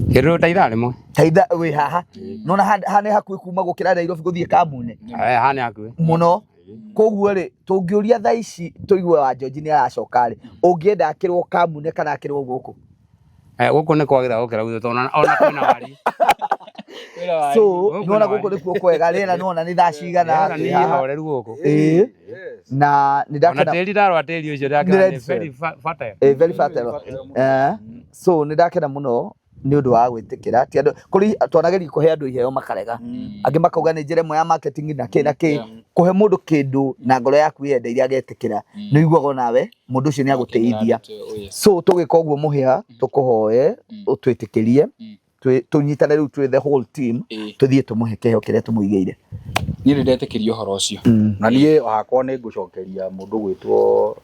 Kĩndũ ta ithaa rĩmwe. Ta ithaa wĩ haha. Nona haha nĩ hakuhĩ kuma gũkĩra Nairobi gũthiĩ Kamune. Haha nĩ hakuhĩ. Mũno. Koguo rĩ, tũngĩũria thaa ici tũigue wa George nĩ aracoka rĩ, ũngĩenda akĩrwo Kamune kana akĩrwo gũkũ? Gũkũ nĩ kwagĩra gũkĩra gwitũ tondũ ona kwĩna wariĩ. So, nĩwona gũkũ nĩkuo kwega, rĩera nĩwona nĩ thaa cigana Rĩera nĩ twĩ haha. ihoreru gũkũ. Na nĩ Ona ndakena. tĩri ndarora tĩri ũcio ndakena Nĩ nĩ red soil. very fertile. Very fertile. So nĩ ndakena mũno nĩ ũndũ wa gwĩtĩkĩra. Ti andũ, kũrĩ twanageria kũhe andũ iheo makarega. Angĩ makauga nĩ njĩra ĩmwe ya marketing na kĩ na kĩ. Kũhe mũndũ kĩndũ na ngoro yaku yendeire agetĩkĩra, nĩ ũiguaga onawe mũndũ ũcio nĩ agũteithia. So tũgĩka ũguo mũhĩa, tũkũhoe ũtwĩtĩkĩrie, tũnyitane rĩu twĩ the whole team, tũthiĩ tũmũhe kĩheo kĩrĩa tũmũigĩire. Niĩ nĩ ndetĩkĩria ũhoro ũcio. Na niĩ hakwa nĩ ngũcokeria mũndũ gwĩtwo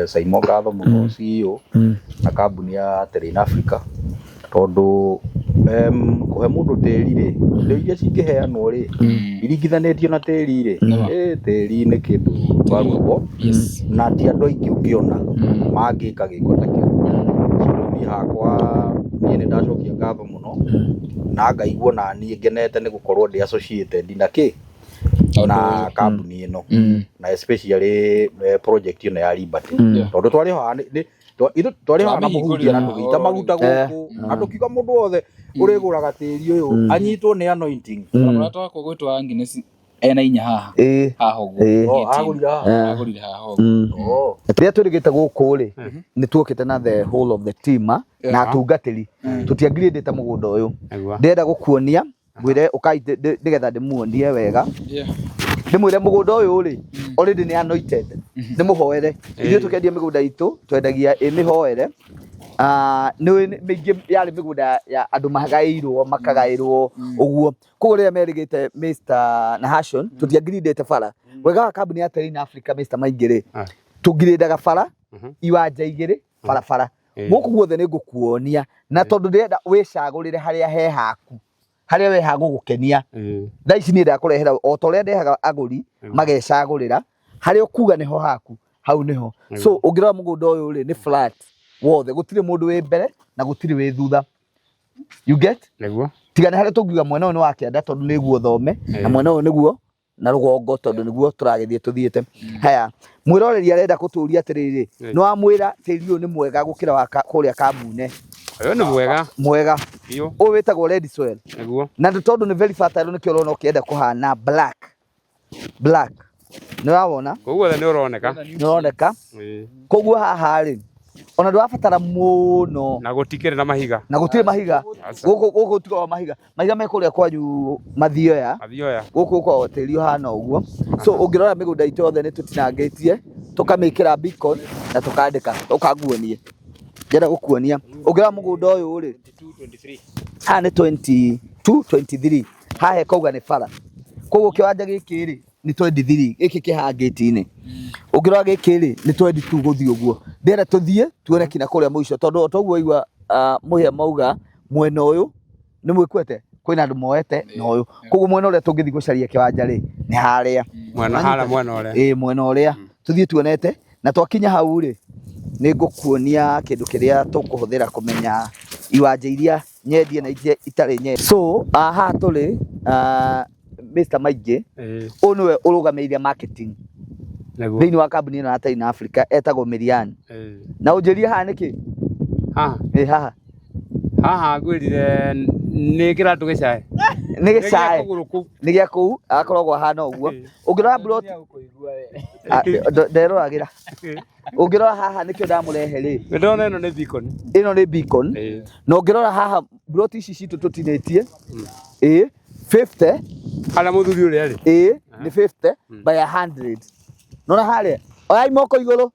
Simon ngatho mũno, CEO na kambuni ya Terrain Africa, tondũ kũhe mũndũ tĩri rĩ, indo iria cingĩheanwo rĩ, iringithanĩtio na tĩri rĩ, tĩri nĩ kĩndũ valuable, na ti andũ aingĩ ũngĩona mangĩka gĩko ta kĩu. So rĩu niĩ hakwa niĩ nĩ ndacokia ngatho mũno na ngaigua na niĩ ngenete nĩ gũkorwo ndĩ associated na kĩ? Na kambuni ĩno na especially project ĩno ya Liberty, tondũ twarĩ haha ithuĩ twarĩ haha na mũhunjia na tũgĩita maguta gũkũ na tũkiuga mũndũ wothe ũrĩgũraga tĩri ũyũ anyitwo nĩ anointing. Mũrata wakwa gwĩtwo Agnes ena inya haha. Haha ũguo. Oh, agũrire haha. Agũrire haha ũguo. Oh. Rĩrĩa twĩrĩgĩte gũkũ rĩ, nĩ tuokĩte na the whole of the team na atungatĩri, tũtiangirĩndĩte mũgũnda ũyũ. Ndĩrenda gũkuonia, ngwĩre ũkai nĩgetha ndĩmuonie wega. Ndĩmwĩre mũgũnda ũyũ rĩ, already nĩ anointed, nĩ mũhoere. Ithuĩ tũkĩendia mĩgũnda itũ twendagia ĩ mĩhoere. Nĩ mĩingĩ yarĩ mĩgũnda ya andũ magaĩirwo makagaĩrwo ũguo. Koguo rĩrĩa merĩgĩte Mr Nahashon, tũtiangirindĩte bara. Wega wa kambuni ya Terrain Africa, Mr Maingĩ rĩ, tũngirĩndaga bara iwanja igĩrĩ barabara. Gũkũ guothe nĩ ngũkuonia, na tondũ ndĩrenda wĩcagũrĩre harĩa he haku, harĩa we hagũgũkenia. Thaa ici niĩ ndakũrehera o ta ũrĩa ndehaga agũri magecagũrĩra harĩa ũkuga nĩho haku, hau nĩho. So ũngĩrora mũgũnda ũyũ rĩ, nĩ flat wothe, gũtirĩ mũndũ wĩ mbere na gũtirĩ wĩ thutha, you get? Nĩguo. Tiga nĩ harĩa tũngiuga mwena ũyũ nĩ wa kĩanda tondũ nĩguo thome, na mwena ũyũ nĩguo na rũgongo tondũ nĩguo tũragĩthiĩ tũthiĩte. Haya, mwĩroreri arenda gũtũria atĩrĩrĩ, nĩ wamwĩra tĩri ũyũ nĩ mwega gũkĩra wa kũrĩa Kamune? Ũyũ nĩ mwega. Mwega. Biũ. Ũyũ wĩtagwo red soil. Nĩguo. Na nĩ tondũ nĩ very fertile, nĩkĩo ũrona ũkĩenda kũhana black black, nĩ ũrawona? Koguo nĩ ũroneka. Nĩ ũroneka. Koguo haha rĩ, ona ndũrabatara mũno. Na gũtikĩrĩ na mahiga. Na gũtirĩ mahiga. Gũkũ gũtikoragwo mahiga. Mahiga me kũrĩa kwanyu Mathioya. Mathioya. Gũkũ gũkoragwo tĩri ũhana ũguo. So ũngĩrora mĩgũnda itũ yothe nĩ tũtinangĩtie, tũkamĩkĩra beacon na tũkandĩka. Ũkanguonie, ndĩrenda gũkuonia. Ũngĩrora mũgũnda ũyũ rĩ, haha nĩ 22 23, haha ĩkauga nĩ bara. Koguo kĩwanja gĩkĩ rĩ, nĩ 23, gĩkĩ kĩ haha ngĩti-inĩ. Ũngĩrora gĩkĩ rĩ, nĩ 22 gũthiĩ ũguo. Ndĩrenda tũthiĩ tuone kinya kũrĩa mũico, tondũ o ta ũguo waigua Mũhĩa mauga mwena ũyũ nĩ mwĩkwete kwĩna andũ moete na ũyũ. Koguo mwena ũrĩa tũngĩthiĩ gũcaria kĩwanja rĩ, nĩ harĩa Mwena harĩa, mwena ũrĩa. Ĩĩ, mwena ũrĩa tũthiĩ tuonete. Na twakinya hau rĩ, nĩ ngũkuonia kĩndũ kĩrĩa tũkũhũthĩra kũmenya iwanja iria nyendie na iria itarĩ nyendie. So haha tũrĩ, Mr Maingĩ, ũyũ nĩwe ũrũgamĩrĩire marketing thĩinĩ wa kambuni ĩno ya Terrain Africa, etagwo Mirian. Na ũnjĩrie haha nĩkĩ? Haha. Ĩ haha. Haha ngwĩrire nĩ kĩratũ gĩcae. Nĩ gĩcae. Kũgũrũ kũu. Nĩ gĩa kũu, akoragwo ahana ũguo. Ũngĩrora plot nderoragĩra. Ũngĩrora haha nĩkĩo ndamũrehe rĩ. Ndĩrona ĩno nĩ beacon. Ĩno nĩ beacon. Na ũngĩrora haha plot ici citũ tũtinĩtie. Ĩ 50. Harĩa mũthuri ũrĩa rĩ. Ĩ nĩ 50 by 100. Nona harĩa. Oyai moko igũrũ.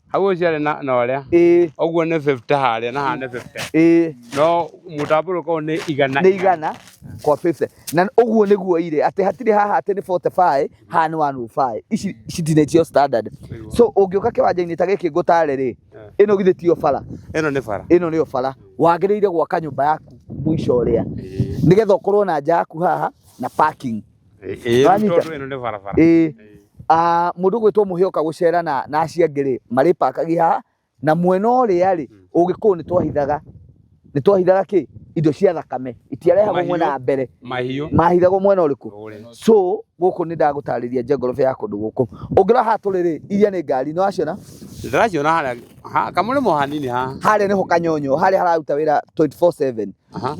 Hau ũcio arĩ na ũrĩa. Ĩ. Ũguo nĩ 50 harĩa na haha nĩ 50. Ĩ. No mũtambũrũko ũyũ nĩ igana. Nĩ igana kwa 50. Na ũguo nĩguo irĩ atĩ hatirĩ haha atĩ nĩ 45, haha nĩ 105. Ici citinĩtio standard. So ũngĩũka kĩwanja-inĩ ta gĩkĩ ngũtare rĩ, ĩno githĩ tiyo bara? Ĩno nĩ bara. Ĩno nĩyo bara. Wagĩrĩire gwaka nyũmba yaku mũico ũrĩa, nĩgetha ũkorwo na nja yaku haha na parking. Ĩĩ, tondũ ĩno nĩ barabara. Ĩĩ. Mũndũ ũgwĩtwo Mũhĩa oka gũcera na acio angĩ rĩ, marĩpakagia haha. Na mwena ũrĩa rĩ, ũgĩkũyũ nĩ twahithaga. Nĩ twahithaga kĩ? Indo cia thakame. Itiarehagwo mwena wa mbere. Mahiũ. Mahithagwo mwena ũrĩkũ? So gũkũ nĩ ndagũtarĩria geography ya kũndũ gũkũ. Ũngĩrora haha tũrĩ rĩ, iria nĩ ngari, nĩ waciona? Ndĩraciona harĩa, kamũrĩmo hanini haha. Harĩa nĩho Kanyonyo, harĩa hararuta wĩra 24/7.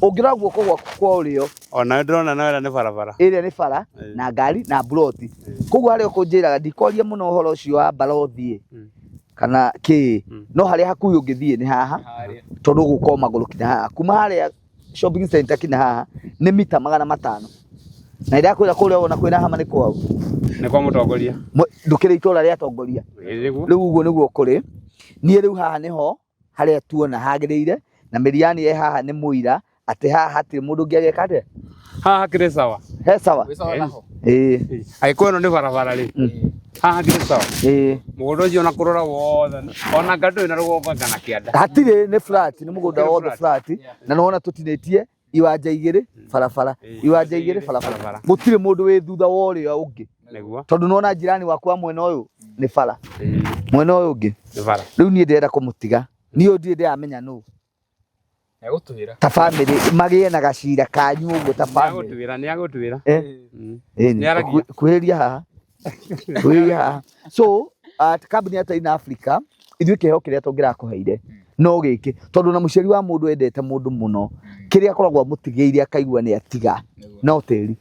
Ũngĩrora guoko gwaku kwa ũrĩo, Ona ndĩrona na ĩrĩa nĩ barabara. Ĩrĩa nĩ bara na ngari na mburoti. Koguo harĩa ũkũnjĩraga ndikwaria mũno ũhoro ũcio wa barothi kana kĩ, no harĩa hakuhĩ ũngĩthiĩ nĩ haha, tondũ ũgũka o magũrũ kinya haha. Kuma harĩa shopping center kinya haha nĩ mita 500. Na ndakwĩra kũrĩa wona kwĩna hama nĩ kwao. Nĩ kwa mũtongoria. Ndũkĩrĩ itũra rĩa atongoria. Rĩu ũguo nĩguo kũrĩ. Niĩ rĩu haha nĩho harĩa tuona hagĩrĩire, na Mĩriani e haha nĩ mũira atĩ haha hatirĩ mũndũ ũngĩ ageka atĩa. Haha hakĩrĩ sawa. He sawa. Ĩĩ. Angĩkorwo ĩno nĩ barabara rĩ, haha hakĩrĩ sawa. Ĩĩ. Mũgũnda ũcio ona kũrora wothe, ona anga ndũrĩ na rũgongo anga na kĩanda. Hatirĩ, nĩ flat, nĩ mũgũnda wothe flat, na nĩwona tũtinĩtie iwanja igĩrĩ barabara, iwanja igĩrĩ barabara, gũtirĩ mũndũ wĩ thutha wa ũrĩa ũngĩ. Nĩguo. Tondũ nĩwona jirani waku wa mwena ũyũ nĩ bara, mwena ũyũ ũngĩ nĩ bara. Rĩu niĩ ndĩrenda kũmũtiga, niĩ ũyũ ndirĩ ndĩramenya nũ. Nĩagũtwĩra. Ta family magĩe na gacira kanyu ũguo ta family. Nĩagũtwĩra, nĩagũtwĩra. Eh. Ĩni, Nĩaragia. kuhĩrĩria haha, kuhĩrĩria haha. So kambuni ya Terrain Africa, ithuĩ kĩheo kĩrĩa tũngĩrakũheire no gĩkĩ, tondũ na mũciari wa mũndũ endete mũndũ mũno, kĩrĩa akoragwo amũtigĩire akaigua nĩ atiga no tĩri,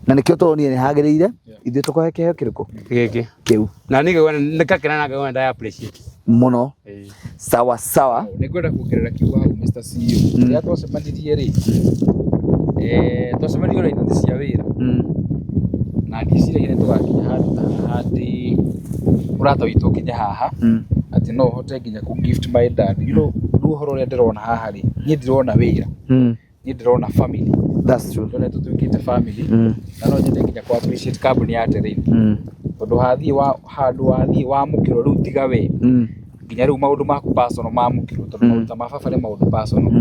na nĩkĩo tũronire nĩ hagĩrĩire ithuĩ tũkũhe kĩheo kĩrĩkũ? Gĩkĩ. Kĩu. Na niĩ ngaigua nĩngakena na ngaigua nĩ appreciate. Mũno. Sawa sawa. Nĩ ngwenda kuongerera kiugo hau, Mr. CEO. Rĩrĩa twacemanirie rĩ, twacemanirie raini cia wĩra, na ndiciragia nĩ tũgakinya handũ ta haha, atĩ ũrata witũ ũkinye haha, atĩ no hote nginya kũ gift my dad. Rĩu ũhoro ũrĩa ndĩrona haha rĩ, niĩ ndirona wĩra, niĩ ndĩrona family. That's true. Ndĩrona tũtuĩkĩte family. Na no nyende nginya kũ appreciate kambuni ya Terrain, tondũ hathiĩ wa handũ wathiĩ wamũkĩrwo rĩu tiga we, nginya rĩu maũndũ maku personal mamũkĩrwo, tondũ maũndũ ta ma baba nĩ maũndũ personal.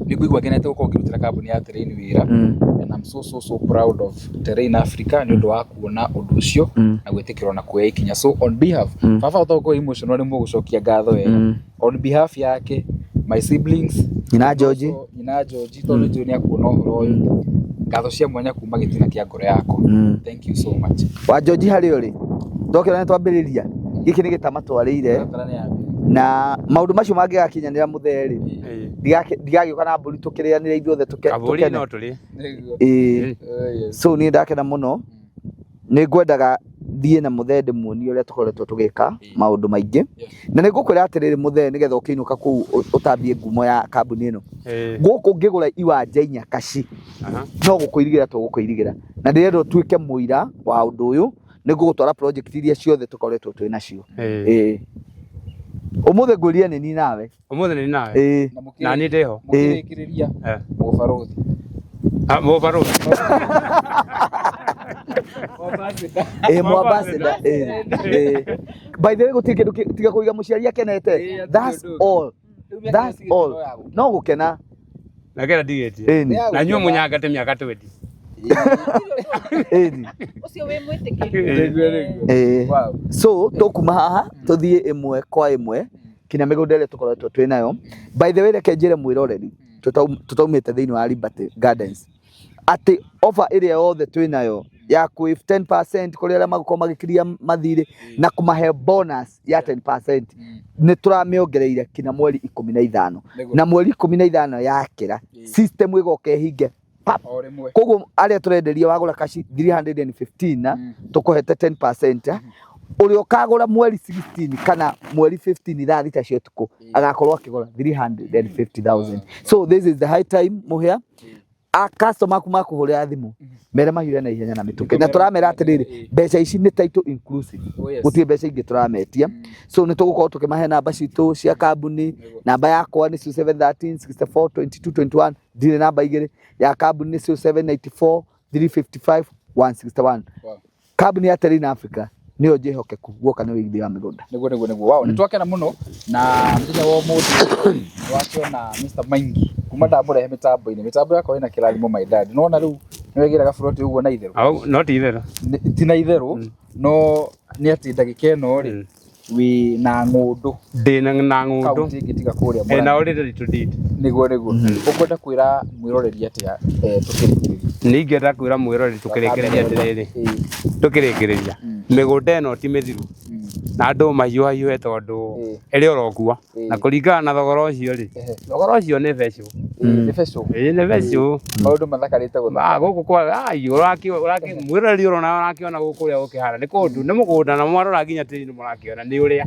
Nĩ ngũigua ngenete gũkorwo ngĩrutĩra kambuni ya Terrain wĩra, and I'm so so so proud of Terrain Africa nĩ ũndũ wa kuona ũndũ ũcio na gwĩtĩkĩrwo na kuoya ikinya. So on behalf, baba ũtagũkorwo emotional, nĩ mũgũcokia ngatho wega on behalf yake, my siblings, Nyina George. Also, nyina George, tondũ njũĩ nĩ akuona ũhoro ũyũ, ngatho cia mwanya kuma gĩtina kĩa ngoro yakwa. Thank you so much. Wa George, harĩ ũrĩ ndokĩra nĩ twambĩrĩria gĩkĩ nĩ gĩtama twarĩire. Taratara nĩ yambĩrĩria. Na maũndũ macio mangĩgakinyanĩra mũthee rĩ, ndigagĩũka na mbũri tũkĩrĩanĩre ithuothe Kabũri tũkene. no tũrĩe. Nĩguo. Ĩĩ. Oh, yes. So niĩ ndakena mũno, nĩ ngwendaga thiĩ na mũthee ndĩmuonie ũrĩa tũkoretwo tũgĩka maũndũ maingĩ, na nĩ ngũkwĩra atĩrĩrĩ mũthee, nĩgetha ũkĩinũka kũu ũtambie ngumo ya kambuni ĩno. Gũkũ ngĩgũra iwanja inya kaci, no gũkũirigĩra tũgũkũirigĩra, na ndĩrenda ũtuĩke mũira wa ũndũ ũyũ. Nĩ ngũgũtwara project iria ciothe tũkoretwo twĩ nacio. Ĩĩ, ũmũthĩ ngwĩrire nĩ niĩ nawe. Ũmũthĩ nĩ nawe. Ĩĩ. Na Na niĩ ndĩho. Mũkĩrĩkĩrĩria, mũbarũthi. Ah, mũbarũthi. Ĩĩ, mwambassador. Ĩĩ, ĩĩ. By the way, gũtirĩ kĩndũ tiga kũiga mũciari akenete. Ĩĩ, hatirĩ That's ũndũ ũngĩ. all, that's all, no gũkena. Na kĩrĩa ndigĩtie. Ĩni. Na inyuĩ mũnyangate mĩaka 20. Ĩni. Ũcio wĩ mwĩtĩkĩri. Ĩĩ. Wow. So tũkuma haha tũthiĩ ĩmwe kwa ĩmwe kinya mĩgũnda ĩrĩa tũkoretwo twĩ nayo. By the way, reke njĩre mwĩroreri tũtaumĩte thĩinĩ wa Liberty Gardens atĩ offer ĩrĩa yothe twĩ nayo ya kwĩ 10% kũrĩ arĩa magũkorwo magĩkiria mathirĩ na kũmahe bonus ya 10%, nĩ tũramĩongereire kinya mweri 15. Na mweri 15 yakĩra, system ĩgoka ĩhinge pap. O rĩmwe. Koguo arĩa tũrenderia, wagũra kaci 315 na tũkũhete 10%, ũrĩa ũkagũra mweri 16 kana mweri 15 thaa 6 cia ũtukũ agakorwo akĩgũra 350,000. So this is the high time mũhĩa a customer aku makũhũrĩra thimũ, mere mahiũre na ihenya na mĩtũkĩ, na tũramera atĩrĩrĩ, mbeca ici nĩ title inclusive. Oh, yes. Gũtirĩ mbeca ingĩ tũrametia. So nĩ tũgũkorwo tũkĩmahe namba citũ cia kambuni. Namba yakwa nĩ 0713 64 22 21, ndirĩ namba igĩrĩ. Ya kambuni nĩ 0794 355 161. Wow. Kambuni ya Terrain Africa nĩyo njĩhokeku guoka nĩ wĩigithia wa mĩgũnda. Nĩguo. Wow, nĩ twakena mũno na mũthenya wa ũmũthĩ nĩ wakĩona Mr. Maingi kuma ndamũrehe mĩtambo-inĩ, mĩtambo yakwa ĩna kĩrathimo. My dad, nĩwona rĩu nĩ wegĩra gaburoti ũguo na itherũ. Au, no ti itherũ. Ti na itherũ, no nĩ atĩ ndagĩka ĩno rĩ, wĩ na ng'ũndũ. Ndĩ na ng'ũndũ. Kaunti ĩngĩ tiga kũrĩa Na Murang'a. already ready to deed. Nĩguo ũkwenda kwĩra mwĩroreri atĩa, tũkĩrĩkĩrĩria? Nĩ ingĩenda kwĩra mwĩroreri tũkĩrĩkĩrĩria atĩrĩrĩ, tũkĩrĩkĩrĩria, mĩgũnda ĩno ti mĩthiru, na andũ mahiũhahiũhe tondũ ĩrĩ orokua na kũringana na thogora ũcio rĩ, thogora ũcio nĩ becũ. Nĩ becũ. Ĩĩ, nĩ becũ. Maũndũ mathakarĩte gũthaka. Ah, gũkũ kwa ai ũraki ũraki mwĩroreri ũrona ũrakĩona gũkũ ũrĩa gũkĩhana nĩ kũndũ nĩ mũgũnda, na mwarora nginya tĩri nĩ mũrakĩona nĩ ũrĩa,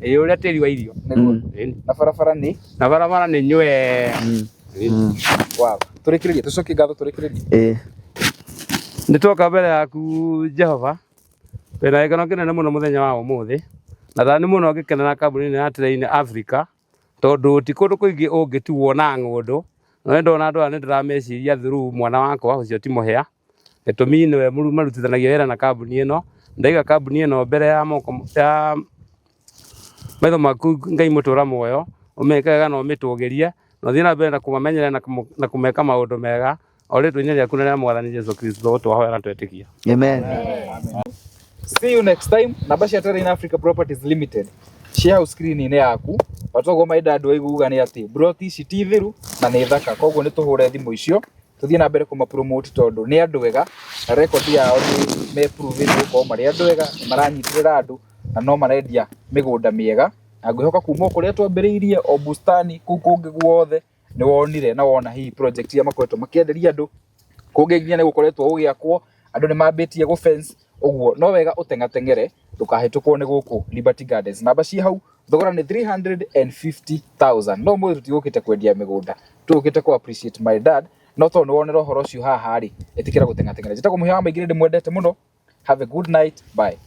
ĩĩ, ũrĩa tĩri wa irio. Nĩguo. Ĩĩ. Na barabara nĩ Na barabara nĩ nywe. Wow, tũrĩkĩrĩrie, tũcokie ngatho, tũrĩkĩrĩrie. Ĩĩ. Nĩ twoka mbere yaku Jehova twĩna gĩkeno kĩnene mũno mũthenya wa ũmũthĩ, na tani mũno ngĩkena na kambuni ĩno ya Terrain Africa, tondũ ti kũndũ kũingĩ ũngĩtuo na ng'ũndũ. Na nĩ ndona andũ aya nĩ ndĩrameciria through mwana wakwa ũcio ti mũhĩa, gĩtũmi nĩwe marutithanagia wĩra na kambuni ĩno. Ndaiga kambuni ĩno mbere ya moko ya maitho maku, Ngai mũtũra muoyo, ũmĩke wega na ũmĩtũgĩrie na ũthiĩ na mbere na kũmamenyerera na kũmeka maũndũ mega, o rĩtwa-inĩ rĩaku na rĩa Mwathani Jesu Kristo twahoya na twetĩkia. Amen. See you next time. Namba cia Terrain Africa Properties Limited. Ciĩ hau screen-inĩ yaku. Bata ũguo my dad waiguaga nĩ atĩ broti ici ti thiru na nĩ thaka, koguo nĩ tũhũre thimũ icio tũthiĩ na mbere kũma promote tondũ nĩ andũ ega na record yao nĩ me prove gũkorwo marĩ andũ ega, nĩ maranyitĩrĩra andũ na no marendia mĩgũnda mĩega. Na ngwĩhoka kuma o kũrĩa twambĩrĩirie o bustani kũu kũngĩ guothe nĩ wonire na wona hihi project iria makoretwo makĩenderia andũ. Kũngĩ nginya nĩ gũkoretwo gũgĩakwo, andũ nĩ mambĩtie gũ fence, ũguo no wega ũteng'ateng'ere ndũkahĩtũkwo nĩ gũkũ Liberty Gardens. Namba ciĩ hau, thogora nĩ 350,000. No ũmũthĩ tũtigũkĩte kwendia mĩgũnda, tũgũkĩte kũ appreciate my dad. No tondũ nĩ wonera ũhoro ũcio haha rĩ, ĩtĩkĩra gũteng'ateng'era. Njĩtagwo Mũhĩa wa Maingĩ, nĩ ndĩmwendete mũno. Have a good night, bye.